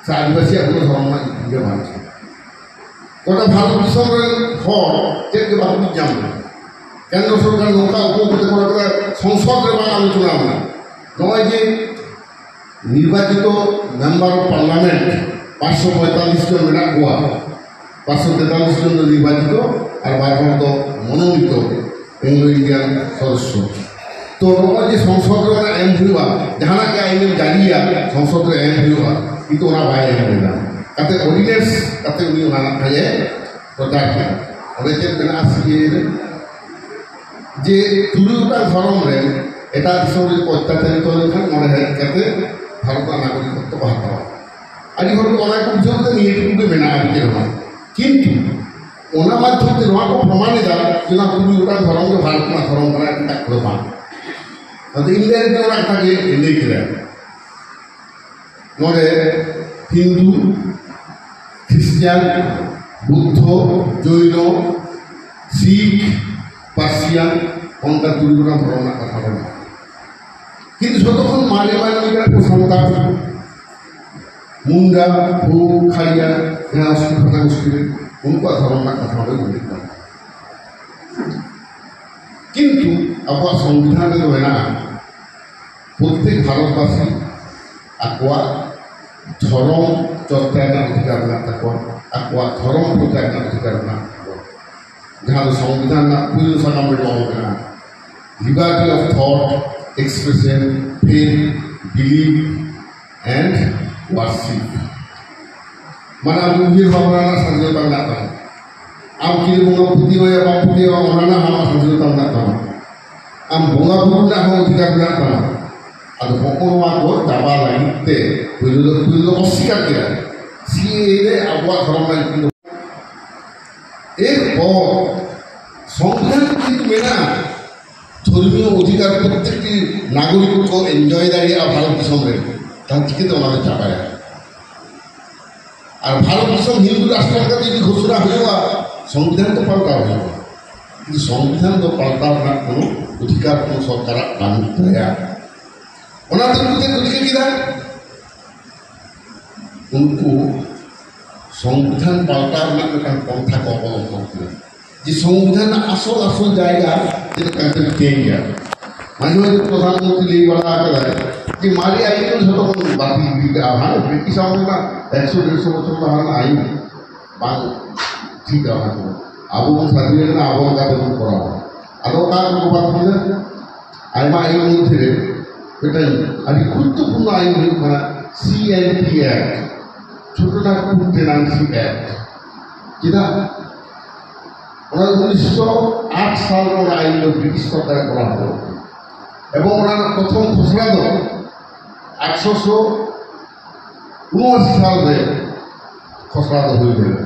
ᱥᱮ ᱟᱹᱫᱤᱵᱟᱹᱥᱤᱭᱟᱜ ᱠᱳᱱᱳ ᱫᱷᱚᱨᱚᱢ ᱨᱮᱱᱟᱜ ᱧᱩᱛᱩᱢ ᱜᱮ ᱵᱟᱹᱱᱩᱜᱼᱟ᱾ ᱜᱚᱴᱟ ᱵᱷᱟᱨᱚᱛ ᱫᱤᱥᱚᱢ ᱨᱮᱱ ᱦᱚᱲ ᱪᱮᱫ ᱜᱮ ᱵᱟᱠᱚ ᱵᱩᱡᱽ ᱧᱟᱢ ᱞᱮᱫᱟ᱾ ᱠᱮᱱᱫᱨᱚ ᱥᱚᱨᱠᱟᱨ ᱱᱚᱝᱠᱟ ᱩᱠᱩ ᱩᱠᱩ ᱛᱮ ᱠᱚᱨᱟᱣ ᱠᱮᱫᱟ, ᱥᱚᱝᱥᱚᱫ ᱨᱮ ᱵᱟᱝ ᱟᱞᱳᱪᱚᱱᱟ ᱞᱮᱱᱟ᱾ ᱱᱚᱜᱼᱚᱭ ᱡᱮ ᱱᱤᱨᱵᱟᱪᱤᱛᱚ member of parliament ᱯᱟᱸᱪᱥᱚ ᱯᱚᱸᱭᱛᱟᱞᱞᱤᱥ ᱡᱚᱱ ᱢᱮᱱᱟᱜ ᱠᱚᱣᱟ, ᱯᱟᱸᱪᱥᱚ ᱛᱮᱛᱟᱞᱞᱤᱥ ᱡᱚᱱ ᱫᱚ ᱱᱤᱨᱵᱟᱪᱤᱛᱚ ᱟᱨ ᱵᱟᱨ ᱦᱚᱲ ᱫᱚ ᱢᱚᱱᱳᱱᱤᱛᱚ Anglo Indian ᱥᱚᱫᱚᱥᱥᱚ᱾ ᱛᱚ ᱱᱚᱜᱼᱚᱭ ᱡᱮ ᱥᱚᱝᱥᱚᱫ ᱨᱮ ᱚᱱᱟ ᱮᱢ ᱦᱩᱭᱩᱜᱼᱟ, ᱡᱟᱦᱟᱱᱟᱜ ᱜᱮ ᱟᱹᱭᱤᱱ ᱮᱢ ᱡᱟᱹᱨᱤᱭᱟ ᱥᱚᱝᱥᱚᱫ ᱨᱮ ᱮᱢ ᱦᱩᱭᱩᱜᱼᱟ, ᱠᱤᱱᱛᱩ ᱚᱱᱟ ᱵᱟᱭ ᱮᱢ ᱞᱮᱫᱟ᱾ ᱠᱟᱛᱮ ᱚᱨᱰᱤᱱᱮᱱᱥ ᱠᱟᱛᱮ ᱩᱱᱤ ᱚᱱᱟ ᱱᱟᱜ ᱠᱷᱟᱡ ᱮ ᱯᱨᱚᱪᱟᱨ ᱠᱮᱫᱟ᱾ ᱚᱸᱰᱮ ᱪᱮᱫ ᱢᱮᱱᱟᱜᱼᱟ ᱥᱤ ᱮ ᱨᱮ? ᱡᱮ ᱛᱩᱨᱩᱭ ᱜᱚᱴᱟᱝ ᱫᱷᱚᱨᱚᱢ ᱨᱮ ᱮᱴᱟᱜ ᱫᱤᱥᱚᱢ ᱨᱮ ᱠᱚ ᱚᱛᱛᱟᱪᱟᱨᱤᱛ ᱞᱮᱱᱠᱷᱟᱱ ᱱᱚᱰᱮ ᱦᱮᱡ ᱠᱟᱛᱮ ᱵᱷᱟᱨᱚᱛ ᱨᱮᱱᱟᱜ ᱱᱟᱜᱚᱨᱤᱠᱚᱛᱛᱚ ᱠᱚ ᱦᱟᱛᱟᱣᱟ᱾ ᱟᱹᱰᱤ ᱦᱚᱲ ᱫᱚ ᱚᱱᱟ ᱠᱚ ᱵᱩᱡᱷᱟᱹᱣ ᱠᱟᱛᱮ ᱱᱤᱭᱟᱹ ᱴᱩᱠᱩ ᱜᱮ ᱢᱮᱱᱟᱜᱼᱟ ᱟᱹᱰᱤ ᱪᱮᱦᱨᱟ᱾ ᱠᱤᱱᱛᱩ ᱚᱱᱟ ᱢᱟᱫᱽᱫᱷᱚᱢ ᱛᱮ ᱱᱚᱣᱟ ᱠᱚ ᱯᱨᱚᱢᱟᱱ ᱮᱫᱟ ᱡᱮ ᱱᱚᱣᱟ ᱛᱩᱨᱩᱭ ᱜᱚᱴᱟᱝ ᱫᱷᱚᱨᱚᱢ ᱜᱮ ᱵᱷᱟᱨᱚᱛ ᱨᱮᱱᱟᱜ ᱫᱷᱚᱨᱚᱢ ᱠᱟᱱᱟ, ᱮᱴᱟᱜ ᱠᱚᱫᱚ ᱵᱟᱝ᱾ ᱟᱫᱚ ᱤᱧ ᱫᱚ ᱚᱱᱟ ᱠᱟᱛᱷᱟ ᱜᱮ ᱞᱟᱹᱭ ᱠᱮᱫᱟ᱾ ᱱᱚᱰᱮ ᱦᱤᱱᱫᱩ, ᱠᱷᱨᱤᱥᱴᱤᱭᱟᱱ, ᱵᱩᱫᱽᱫᱷᱚ, ᱡᱚᱭᱱᱚ, ᱥᱤᱠᱷ, ᱯᱟᱨᱥᱤᱭᱟᱱ, ᱚᱱᱠᱟ ᱛᱩᱨᱩᱭ ᱜᱚᱴᱟᱝ ᱫᱷᱚᱨᱚᱢ ᱨᱮᱱᱟᱜ ᱠᱟᱛᱷᱟ ᱢᱮᱱᱟᱜᱼᱟ᱾ ᱠᱤᱱᱛᱩ ᱡᱷᱚᱛᱚ ᱠᱷᱚᱱ ᱢᱟᱨᱮ ᱢᱟᱨᱮ ᱠᱟᱱᱟ ᱠᱚ ᱥᱟᱱᱛᱟᱲ, ᱢᱩᱱᱰᱟ, ᱦᱳ, ᱠᱷᱟᱲᱤᱭᱟ, ᱡᱟᱦᱟᱸ ᱥᱩᱫᱷᱩ ᱠᱷᱟᱛᱟ ᱜᱳᱥᱴᱤ ᱨᱮ, ᱩᱱᱠᱩᱣᱟᱜ ᱫᱷᱚᱨᱚᱢ ᱨᱮᱱᱟᱜ ᱠᱟᱛᱷᱟ ᱚᱸᱰᱮ ᱩᱞᱞᱮᱠᱷ ᱢᱮᱱᱟᱜᱼᱟ᱾ ᱠᱤᱱᱛᱩ ᱟᱵᱚᱣᱟᱜ ᱥᱚᱝᱵᱤᱫᱷᱟᱱ ᱨᱮᱫᱚ ᱢᱮᱱᱟᱜᱼᱟ, ᱯᱨᱚᱛᱛᱮᱠ ᱵᱷᱟᱨᱚᱛᱵᱟᱥᱤ ᱟᱠᱚᱣᱟᱜ ᱫᱷᱚᱨᱚᱢ ᱪᱚᱨᱪᱟ ᱨᱮᱱᱟᱜ ᱚᱫᱷᱤᱠᱟᱨ ᱢᱮᱱᱟᱜ ᱛᱟᱠᱚᱣᱟ, ᱟᱠᱚᱣᱟᱜ ᱫᱷᱚᱨᱚᱢ ᱯᱨᱚᱪᱟᱨ ᱨᱮᱱᱟᱜ ᱚᱫᱷᱤᱠᱟᱨ ᱢᱮᱱᱟᱜ ᱛᱟᱠᱚᱣᱟ, ᱡᱟᱦᱟᱸ ᱫᱚ ᱥᱚᱝᱵᱤᱫᱷᱟᱱ ᱨᱮᱱᱟᱜ ᱯᱩᱭᱞᱩ ᱥᱟᱠᱟᱢ ᱨᱮ ᱚᱞ ᱢᱮᱱᱟᱜᱼᱟ, liberty of thought, expression, faith, belief and worship᱾ ᱢᱟᱱᱮ ᱟᱵᱚ ᱩᱭᱦᱟᱹᱨ ᱵᱷᱟᱵᱽᱱᱟ ᱨᱮᱱᱟᱜ ᱥᱟᱫᱷᱤᱱᱚᱛᱟ ᱢᱮᱱᱟᱜ ᱛᱟᱵᱚᱱᱟ᱾ ᱟᱢ ᱪᱤᱞᱤ ᱵᱚᱸᱜᱟ ᱯᱟᱹᱛᱭᱟᱹᱣ ᱟᱭᱟ ᱵᱟᱢ ᱯᱟᱹᱛᱭᱟᱹᱣᱟ, ᱚᱱᱟ ᱨᱮᱱᱟᱜ ᱟᱢᱟᱜ ᱥᱟᱫᱷᱤᱱᱚᱛᱟ ᱢᱮᱱᱟᱜ ᱛᱟᱢᱟ᱾ ᱟᱢ ᱵᱚᱸᱜᱟ ᱵᱩᱨᱩ ᱨᱮᱱᱟᱜ ᱦᱚᱸ ᱚᱫᱷᱤᱠᱟᱨ ᱢᱮᱱᱟᱜ ᱛᱟᱢᱟ᱾ ᱟᱫᱚ ᱦᱚᱸᱜᱼᱚ ᱱᱚᱣᱟ ᱠᱚ ᱪᱟᱵᱟ ᱞᱟᱹᱜᱤᱫ ᱛᱮ ᱯᱳᱭᱞᱳ ᱫᱚ, ᱯᱳᱭᱞᱳ ᱫᱚ ᱚᱥᱥᱤᱠᱟᱨ ᱠᱮᱫᱟ᱾ ᱥᱤ ᱮ ᱮ ᱨᱮ ᱟᱵᱚᱣᱟᱜ ᱫᱷᱚᱨᱚᱢ ᱨᱮᱱᱟᱜ ᱧᱩᱛᱩᱢ ᱫᱚ, ᱮᱨᱯᱚᱨ ᱥᱚᱝᱵᱤᱫᱷᱟᱱ ᱨᱮ ᱡᱩᱫᱤ ᱢᱮᱱᱟᱜᱼᱟ, ᱫᱷᱚᱨᱢᱤᱭᱚ ᱚᱫᱷᱤᱠᱟᱨ ᱯᱨᱚᱛᱮᱠᱴᱤ ᱱᱟᱜᱚᱨᱤᱠ ᱠᱚ ᱮᱱᱡᱚᱭ ᱫᱟᱲᱮᱭᱟᱜᱼᱟ ᱵᱷᱟᱨᱚᱛ ᱫᱤᱥᱚᱢ ᱨᱮ, ᱛᱟᱦᱞᱮ ᱪᱤᱠᱟᱹᱛᱮ ᱚᱱᱟ ᱫᱚ ᱪᱟᱵᱟᱭᱟ? ᱟᱨ ᱵᱷᱟᱨᱚᱛ ᱫᱤᱥᱚᱢ ᱦᱤᱱᱫᱩ ᱨᱟᱥᱴᱨᱚ ᱞᱮᱠᱟᱛᱮ ᱡᱩᱫᱤ ᱜᱷᱳᱥᱚᱱᱟ ᱦᱩᱭᱩᱜᱼᱟ, ᱥᱚᱝᱵᱤᱫᱷᱟᱱ ᱫᱚ ᱯᱟᱞᱴᱟᱣ ᱦᱩᱭᱩᱜᱼᱟ᱾ ᱠᱤᱱᱛᱩ ᱥᱚᱝᱵᱤᱫᱷᱟᱱ ᱫᱚ ᱯᱟᱞᱴᱟᱣ ᱨᱮᱱᱟᱜ ᱠᱳᱱᱳ ᱚᱫᱷᱤᱠᱟᱨ ᱠᱳᱱᱳ ᱥᱚᱨᱠᱟᱨᱟᱜ ᱵᱟᱹᱱᱩᱜ ᱛᱟᱭᱟ᱾ ᱚᱱᱟᱛᱮ ᱩᱱᱠᱩ ᱪᱮᱫ ᱠᱚ ᱪᱤᱠᱟᱹ ᱠᱮᱫᱟ? ᱩᱱᱠᱩ ᱥᱚᱝᱵᱤᱫᱷᱟᱱ ᱯᱟᱞᱴᱟᱣ ᱨᱮᱱᱟᱜ ᱢᱤᱫᱴᱟᱝ ᱯᱚᱱᱛᱷᱟ ᱠᱚ ᱚᱵᱚᱞᱚᱢᱵᱚᱱ ᱠᱮᱫᱟ, ᱡᱮ ᱥᱚᱝᱵᱤᱫᱷᱟᱱ ᱨᱮᱱᱟᱜ ᱟᱥᱚᱞ ᱟᱥᱚᱞ ᱡᱟᱭᱜᱟ ᱪᱮᱫ ᱞᱮᱠᱟ ᱠᱟᱛᱮ ᱪᱮᱧᱡᱟ᱾ ᱢᱟᱡᱷᱮ ᱢᱟᱡᱷᱮ ᱯᱨᱚᱫᱷᱟᱱ ᱢᱚᱱᱛᱨᱤ ᱞᱟᱹᱭ ᱵᱟᱲᱟ ᱟᱠᱟᱫᱟᱭ ᱡᱮ ᱢᱟᱨᱮ ᱟᱹᱭᱤᱱ ᱠᱚ ᱡᱷᱚᱛᱚ ᱵᱚᱱ ᱵᱟᱹᱛᱤᱞ ᱜᱤᱰᱤ ᱠᱟᱜᱼᱟ, ᱦᱟᱱᱮ ᱵᱨᱤᱴᱤᱥ ᱟᱢᱚᱞ ᱨᱮᱱᱟᱜ ᱮᱠᱥᱚ ᱰᱮᱲᱥᱚ ᱵᱚᱪᱷᱚᱨ ᱞᱟᱦᱟ ᱨᱮᱱᱟᱜ ᱟᱹᱭᱤᱱ ᱵᱟᱝ ᱴᱷᱤᱠᱟ᱾ ᱚᱱᱟ ᱠᱚ ᱟᱵᱚ ᱵᱚᱱ ᱥᱟᱹᱫᱷᱤᱱ ᱟᱠᱟᱱᱟ, ᱟᱵᱚ ᱞᱮᱠᱟ ᱛᱮᱵᱚᱱ ᱠᱚᱨᱟᱣᱟ᱾ ᱟᱫᱚ ᱚᱠᱟ ᱠᱚ ᱵᱟᱹᱛᱤᱞᱟ? ᱟᱭᱢᱟ ᱟᱹᱭᱤᱱ ᱢᱚᱫᱽᱫᱷᱮ ᱨᱮ ᱢᱤᱫᱴᱟᱝ ᱟᱹᱰᱤ ᱜᱩᱨᱩᱛᱛᱚᱯᱩᱨᱱᱚ ᱟᱹᱭᱤᱱ ᱦᱩᱭᱩᱜ ᱠᱟᱱᱟ ᱥᱤ ᱮᱱ ᱴᱤ ᱮᱠᱴ, ᱪᱷᱳᱴᱳ ᱱᱟᱜᱽᱯᱩᱨ ᱴᱮᱱᱟᱱᱥᱤ ᱮᱠᱴ᱾ ᱪᱮᱫᱟᱜ? ᱚᱱᱟ ᱫᱚ ᱩᱱᱤᱥᱥᱚ ᱟᱴ ᱥᱟᱞ ᱨᱮ ᱚᱱᱟ ᱟᱹᱭᱤᱱ ᱫᱚ ᱵᱨᱤᱴᱤᱥ ᱥᱚᱨᱠᱟᱨᱮ ᱠᱚᱨᱟᱣ ᱦᱚᱴᱚ ᱠᱟᱫᱟ᱾ ᱮᱵᱚᱝ ᱚᱱᱟ ᱨᱮᱱᱟᱜ ᱯᱨᱚᱛᱷᱚᱢ ᱠᱷᱚᱥᱲᱟ ᱫᱚ ᱟᱴᱷᱨᱚᱥᱚ ᱩᱱᱚᱟᱥᱤ ᱥᱟᱞ ᱨᱮ ᱠᱷᱚᱥᱲᱟ ᱫᱚ ᱦᱩᱭ ᱞᱮᱱᱟ,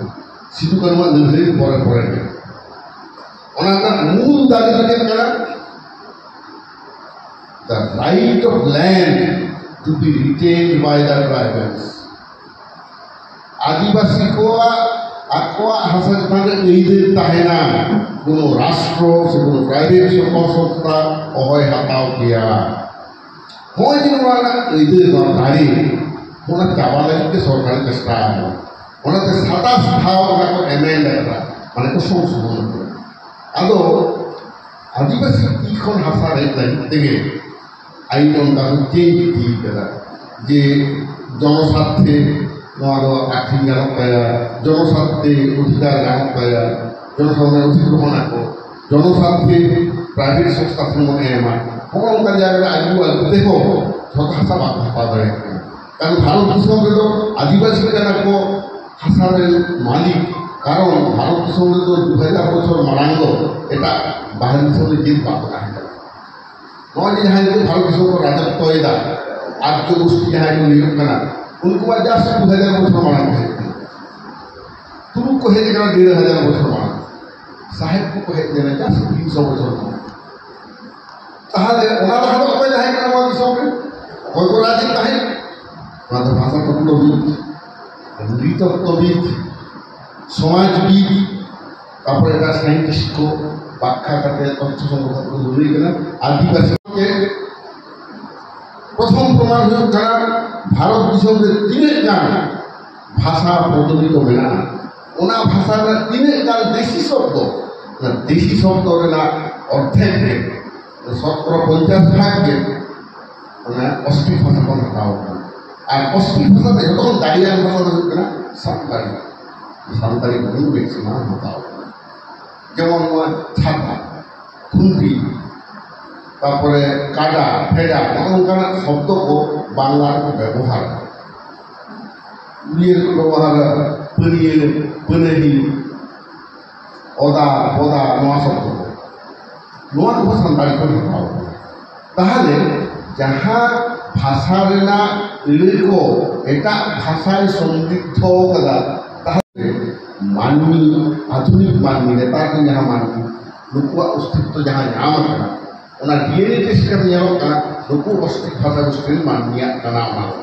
ᱥᱤᱫᱩ ᱠᱟᱹᱱᱩᱣᱟᱜ ᱞᱟᱹᱲᱦᱟᱹᱭ ᱯᱚᱨᱮ ᱯᱚᱨᱮ ᱜᱮ᱾ ᱚᱱᱟ ᱨᱮᱱᱟᱜ ᱢᱩᱞ ᱫᱟᱵᱤ ᱫᱚ ᱪᱮᱫ ᱠᱟᱱᱟ? The right of land to be retained by the tribals. ᱟᱹᱫᱤᱵᱟᱹᱥᱤ ᱠᱚᱣᱟᱜ ᱟᱠᱚᱣᱟᱜ ᱦᱟᱥᱟ ᱪᱮᱛᱟᱱ ᱨᱮ ᱟᱹᱭᱫᱟᱹᱨ ᱛᱟᱦᱮᱱᱟ, ᱠᱳᱱᱳ ᱨᱟᱥᱴᱨᱚ ᱥᱮ ᱠᱳᱱᱳ ᱯᱨᱟᱭᱵᱷᱮᱴ ᱥᱚᱝᱥᱛᱷᱟ ᱚᱦᱚᱭ ᱦᱟᱛᱟᱣ ᱠᱮᱭᱟ᱾ ᱱᱚᱜᱼᱚᱭ ᱡᱮ ᱱᱚᱣᱟ ᱨᱮᱱᱟᱜ ᱟᱹᱭᱫᱟᱹᱨ, ᱱᱚᱣᱟ ᱫᱟᱲᱮ, ᱚᱱᱟ ᱪᱟᱵᱟ ᱞᱟᱹᱜᱤᱫ ᱛᱮ ᱥᱚᱨᱠᱟᱨᱮ ᱪᱮᱥᱴᱟ ᱟᱠᱟᱫᱟ᱾ ᱚᱱᱟᱛᱮ ᱥᱟᱛᱟᱥ ᱫᱷᱟᱣ ᱚᱱᱟ ᱠᱚ ᱮᱢᱮᱱᱰ ᱟᱠᱟᱫᱟ, ᱢᱟᱱᱮ ᱠᱚ ᱥᱚᱝᱥᱳᱫᱷᱚᱱ ᱟᱠᱟᱫᱟ᱾ ᱟᱫᱚ ᱟᱹᱫᱤᱵᱟᱹᱥᱤ ᱛᱤ ᱠᱷᱚᱱ ᱦᱟᱥᱟ ᱨᱮᱡ ᱞᱟᱹᱜᱤᱫ ᱛᱮᱜᱮ ᱟᱹᱭᱤᱱ ᱚᱱᱠᱟ ᱠᱚ ᱪᱮᱧᱡᱽ ᱤᱫᱤ ᱠᱟᱫᱟ, ᱡᱮ ᱡᱚᱱᱚᱥᱟᱨᱛᱷᱮ ᱱᱚᱣᱟ ᱫᱚ ᱟᱹᱠᱷᱨᱤᱧ ᱜᱟᱱᱚᱜ ᱛᱟᱭᱟ, ᱡᱚᱱᱚᱥᱟᱨᱛᱷᱮ ᱚᱫᱷᱤᱠᱟᱨ ᱜᱟᱱᱚᱜ ᱛᱟᱭᱟ, ᱡᱚᱱᱚᱥᱟᱫᱷᱟᱨᱚᱱ ᱚᱫᱷᱤᱜᱨᱚᱦᱚᱱ ᱟᱠᱚ, ᱡᱚᱱᱚᱥᱟᱨᱛᱷᱮ ᱯᱨᱟᱭᱵᱷᱮᱴ ᱥᱚᱝᱥᱛᱷᱟ ᱴᱷᱮᱱ ᱵᱚᱱ ᱮᱢᱟ᱾ ᱦᱚᱸᱜᱼᱚ ᱱᱚᱝᱠᱟ ᱡᱟᱭᱜᱟ ᱨᱮ ᱟᱹᱜᱩ ᱟᱹᱜᱩ ᱛᱮᱦᱚᱸ ᱡᱷᱚᱛᱚ ᱦᱟᱥᱟ ᱵᱟᱠᱚ ᱦᱟᱛᱟᱣ ᱫᱟᱲᱮᱭᱟᱜ ᱠᱟᱱᱟ᱾ ᱠᱟᱨᱚᱱ ᱵᱷᱟᱨᱚᱛ ᱫᱤᱥᱚᱢ ᱨᱮᱫᱚ ᱟᱹᱫᱤᱵᱟᱹᱥᱤ ᱠᱟᱱᱟ ᱠᱚ ᱦᱟᱥᱟ ᱨᱮᱱ ᱢᱟᱹᱞᱤᱠ, ᱠᱟᱨᱚᱱ ᱵᱷᱟᱨᱚᱛ ᱫᱤᱥᱚᱢ ᱨᱮᱫᱚ ᱫᱩ ᱦᱟᱡᱟᱨ ᱵᱚᱪᱷᱚᱨ ᱢᱟᱲᱟᱝ ᱫᱚ ᱮᱴᱟᱜ ᱵᱟᱦᱨᱮ ᱫᱤᱥᱚᱢ ᱨᱮ ᱡᱟᱹᱛ ᱵᱟᱠᱚ ᱛᱟᱦᱮᱸ ᱠᱟᱱᱟ᱾ ᱱᱚᱜᱼᱚᱭ ᱡᱮ ᱡᱟᱦᱟᱸᱭ ᱱᱤᱛᱚᱜ ᱵᱷᱟᱨᱚᱛ ᱫᱤᱥᱚᱢ ᱠᱚ ᱨᱟᱡᱚᱛᱛᱚᱭᱮᱫᱟ, ᱟᱨᱡᱚ ᱜᱳᱥᱴᱤ ᱡᱟᱦᱟᱸᱭ ᱠᱚ ᱞᱟᱹᱭᱚᱜ ᱠᱟᱱᱟ, ᱩᱱᱠᱩᱣᱟᱜ just ᱫᱩ ᱦᱟᱡᱟᱨ ᱵᱚᱪᱷᱚᱨ ᱢᱟᱲᱟᱝ ᱠᱚ ᱦᱮᱡ ᱞᱮᱱᱟ᱾ ᱛᱩᱲᱩᱠ ᱠᱚ ᱦᱮᱡ ᱟᱠᱟᱱᱟ ᱰᱮᱲ ᱦᱟᱡᱟᱨ ᱵᱚᱪᱷᱚᱨ ᱢᱟᱲᱟᱝ, ᱥᱟᱦᱮᱵ ᱠᱚᱠᱚ ᱦᱮᱡ ᱞᱮᱱᱟ just ᱛᱤᱱᱥᱚ ᱵᱚᱪᱷᱚᱨ ᱢᱟᱲᱟᱝ᱾ ᱛᱟᱦᱚᱞᱮ ᱚᱱᱟ ᱞᱟᱦᱟ ᱫᱚ ᱚᱠᱚᱭ ᱛᱟᱦᱮᱸ ᱠᱟᱱᱟ ᱱᱚᱣᱟ ᱫᱤᱥᱚᱢ ᱨᱮ? ᱚᱠᱚᱭ ᱠᱚ ᱨᱟᱡᱽ ᱮᱫ ᱛᱟᱦᱮᱸᱫ? ᱚᱱᱟ ᱫᱚ ᱵᱷᱟᱥᱟ ᱛᱚᱛᱛᱚᱵᱤᱫ, ᱱᱨᱤᱛᱚᱛᱛᱚᱵᱤᱫ, ᱥᱚᱢᱟᱡᱽᱵᱤᱫ, ᱛᱟᱨᱯᱚᱨᱮ ᱮᱴᱟᱜ ᱥᱟᱭᱮᱱᱴᱤᱥᱴ ᱠᱚ ᱵᱟᱠᱷᱟ ᱠᱟᱛᱮ ᱛᱚᱛᱛᱷᱚ ᱥᱚᱝᱜᱨᱚᱦᱚ ᱠᱚ ᱞᱟᱹᱭ ᱠᱟᱱᱟ᱾ ᱟᱹᱫᱤᱵᱟᱹᱥᱤ ᱜᱮ ᱯᱨᱚᱛᱷᱚᱢ ᱯᱨᱚᱢᱟᱱ ᱦᱩᱭᱩᱜ ᱠᱟᱱᱟ, ᱵᱷᱟᱨᱚᱛ ᱫᱤᱥᱚᱢ ᱨᱮ ᱛᱤᱱᱟᱹᱜ ᱜᱟᱱ ᱵᱷᱟᱥᱟ ᱯᱨᱚᱪᱚᱞᱤᱛᱚ ᱢᱮᱱᱟᱜᱼᱟ, ᱚᱱᱟ ᱵᱷᱟᱥᱟ ᱨᱮᱱᱟᱜ ᱛᱤᱱᱟᱹᱜ ᱜᱟᱱ ᱫᱮᱥᱤ ᱥᱚᱵᱫᱚ, ᱚᱱᱟ ᱫᱮᱥᱤ ᱥᱚᱵᱫᱚ ᱨᱮᱱᱟᱜ ᱚᱨᱫᱷᱮᱠ ᱜᱮ, ᱥᱚᱛᱨᱚ ᱯᱚᱧᱪᱟᱥ ᱵᱷᱟᱜᱽ ᱜᱮ ᱚᱱᱟ ᱚᱥᱴᱨᱤᱠ ᱵᱷᱟᱥᱟ ᱠᱷᱚᱱ ᱦᱟᱛᱟᱣ ᱟᱠᱟᱱᱟ᱾ ᱟᱨ ᱚᱥᱴᱨᱤᱠ ᱵᱷᱟᱥᱟ ᱫᱚ ᱡᱚᱛᱚ ᱠᱷᱚᱱ ᱫᱟᱲᱮᱭᱟᱱ ᱵᱷᱟᱥᱟ ᱫᱚ ᱦᱩᱭᱩᱜ ᱠᱟᱱᱟ ᱥᱟᱱᱛᱟᱲᱤ᱾ ᱥᱟᱱᱛᱟᱲᱤ ᱠᱷᱚᱱ ᱢᱮᱠᱥᱤᱢᱟᱢ ᱦᱟᱛᱟᱣ ᱟᱠᱟᱱᱟ᱾ ᱡᱮᱢᱚᱱ ᱱᱚᱣᱟ ᱪᱷᱟᱛᱟ, ᱠᱷᱩᱱᱴᱤ, ᱛᱟᱨᱯᱚᱨᱮ ᱠᱟᱰᱟ, ᱯᱷᱮᱰᱟ, ᱱᱚᱜᱼᱚ ᱱᱚᱝᱠᱟᱱᱟᱜ ᱥᱚᱵᱫᱚ ᱠᱚ ᱵᱟᱝᱞᱟ ᱨᱮᱠᱚ ᱵᱮᱵᱚᱦᱟᱨᱟ᱾ ᱩᱲᱤᱭᱟᱹ ᱨᱮᱠᱚ ᱵᱮᱵᱚᱦᱟᱨᱟ ᱯᱟᱹᱱᱤᱭᱟᱹ, ᱯᱟᱹᱱᱟᱹᱦᱤ, ᱚᱫᱟ, ᱵᱚᱫᱟ, ᱱᱚᱣᱟ ᱥᱚᱵᱫᱚ ᱠᱚ᱾ ᱱᱚᱣᱟ ᱠᱚᱦᱚᱸ ᱥᱟᱱᱛᱟᱲᱤ ᱠᱷᱚᱱ ᱦᱟᱛᱟᱣ ᱟᱠᱟᱱᱟ᱾ ᱛᱟᱦᱚᱞᱮ ᱡᱟᱦᱟᱸ ᱵᱷᱟᱥᱟ ᱨᱮᱱᱟᱜ ᱟᱹᱲᱟᱹ ᱠᱚ ᱮᱴᱟᱜ ᱵᱷᱟᱥᱟᱭ ᱥᱚᱢᱨᱤᱫᱷᱚ ᱟᱠᱟᱫᱟ, ᱛᱟᱦᱚᱞᱮ ᱢᱟᱹᱱᱢᱤ, ᱟᱫᱷᱩᱱᱤᱠ ᱢᱟᱹᱱᱢᱤ, ᱱᱮᱛᱟᱨ ᱨᱮᱱ ᱡᱟᱦᱟᱸ ᱢᱟᱹᱱᱢᱤ, ᱱᱩᱠᱩᱣᱟᱜ ᱚᱥᱛᱤᱛᱛᱚ ᱡᱟᱦᱟᱸ ᱧᱟᱢ ᱟᱠᱟᱱᱟ, ᱚᱱᱟ ᱰᱤ ᱮᱱ ᱮ ᱴᱮᱥᱴ ᱠᱟᱛᱮ ᱧᱮᱞᱚᱜ ᱠᱟᱱᱟ, ᱱᱩᱠᱩ ᱚᱥᱴᱨᱤᱠ ᱵᱷᱟᱥᱟ ᱜᱳᱥᱴᱤ ᱨᱮᱱ ᱢᱟᱹᱱᱢᱤᱭᱟᱜ ᱠᱟᱱᱟ ᱚᱱᱟ ᱫᱚ᱾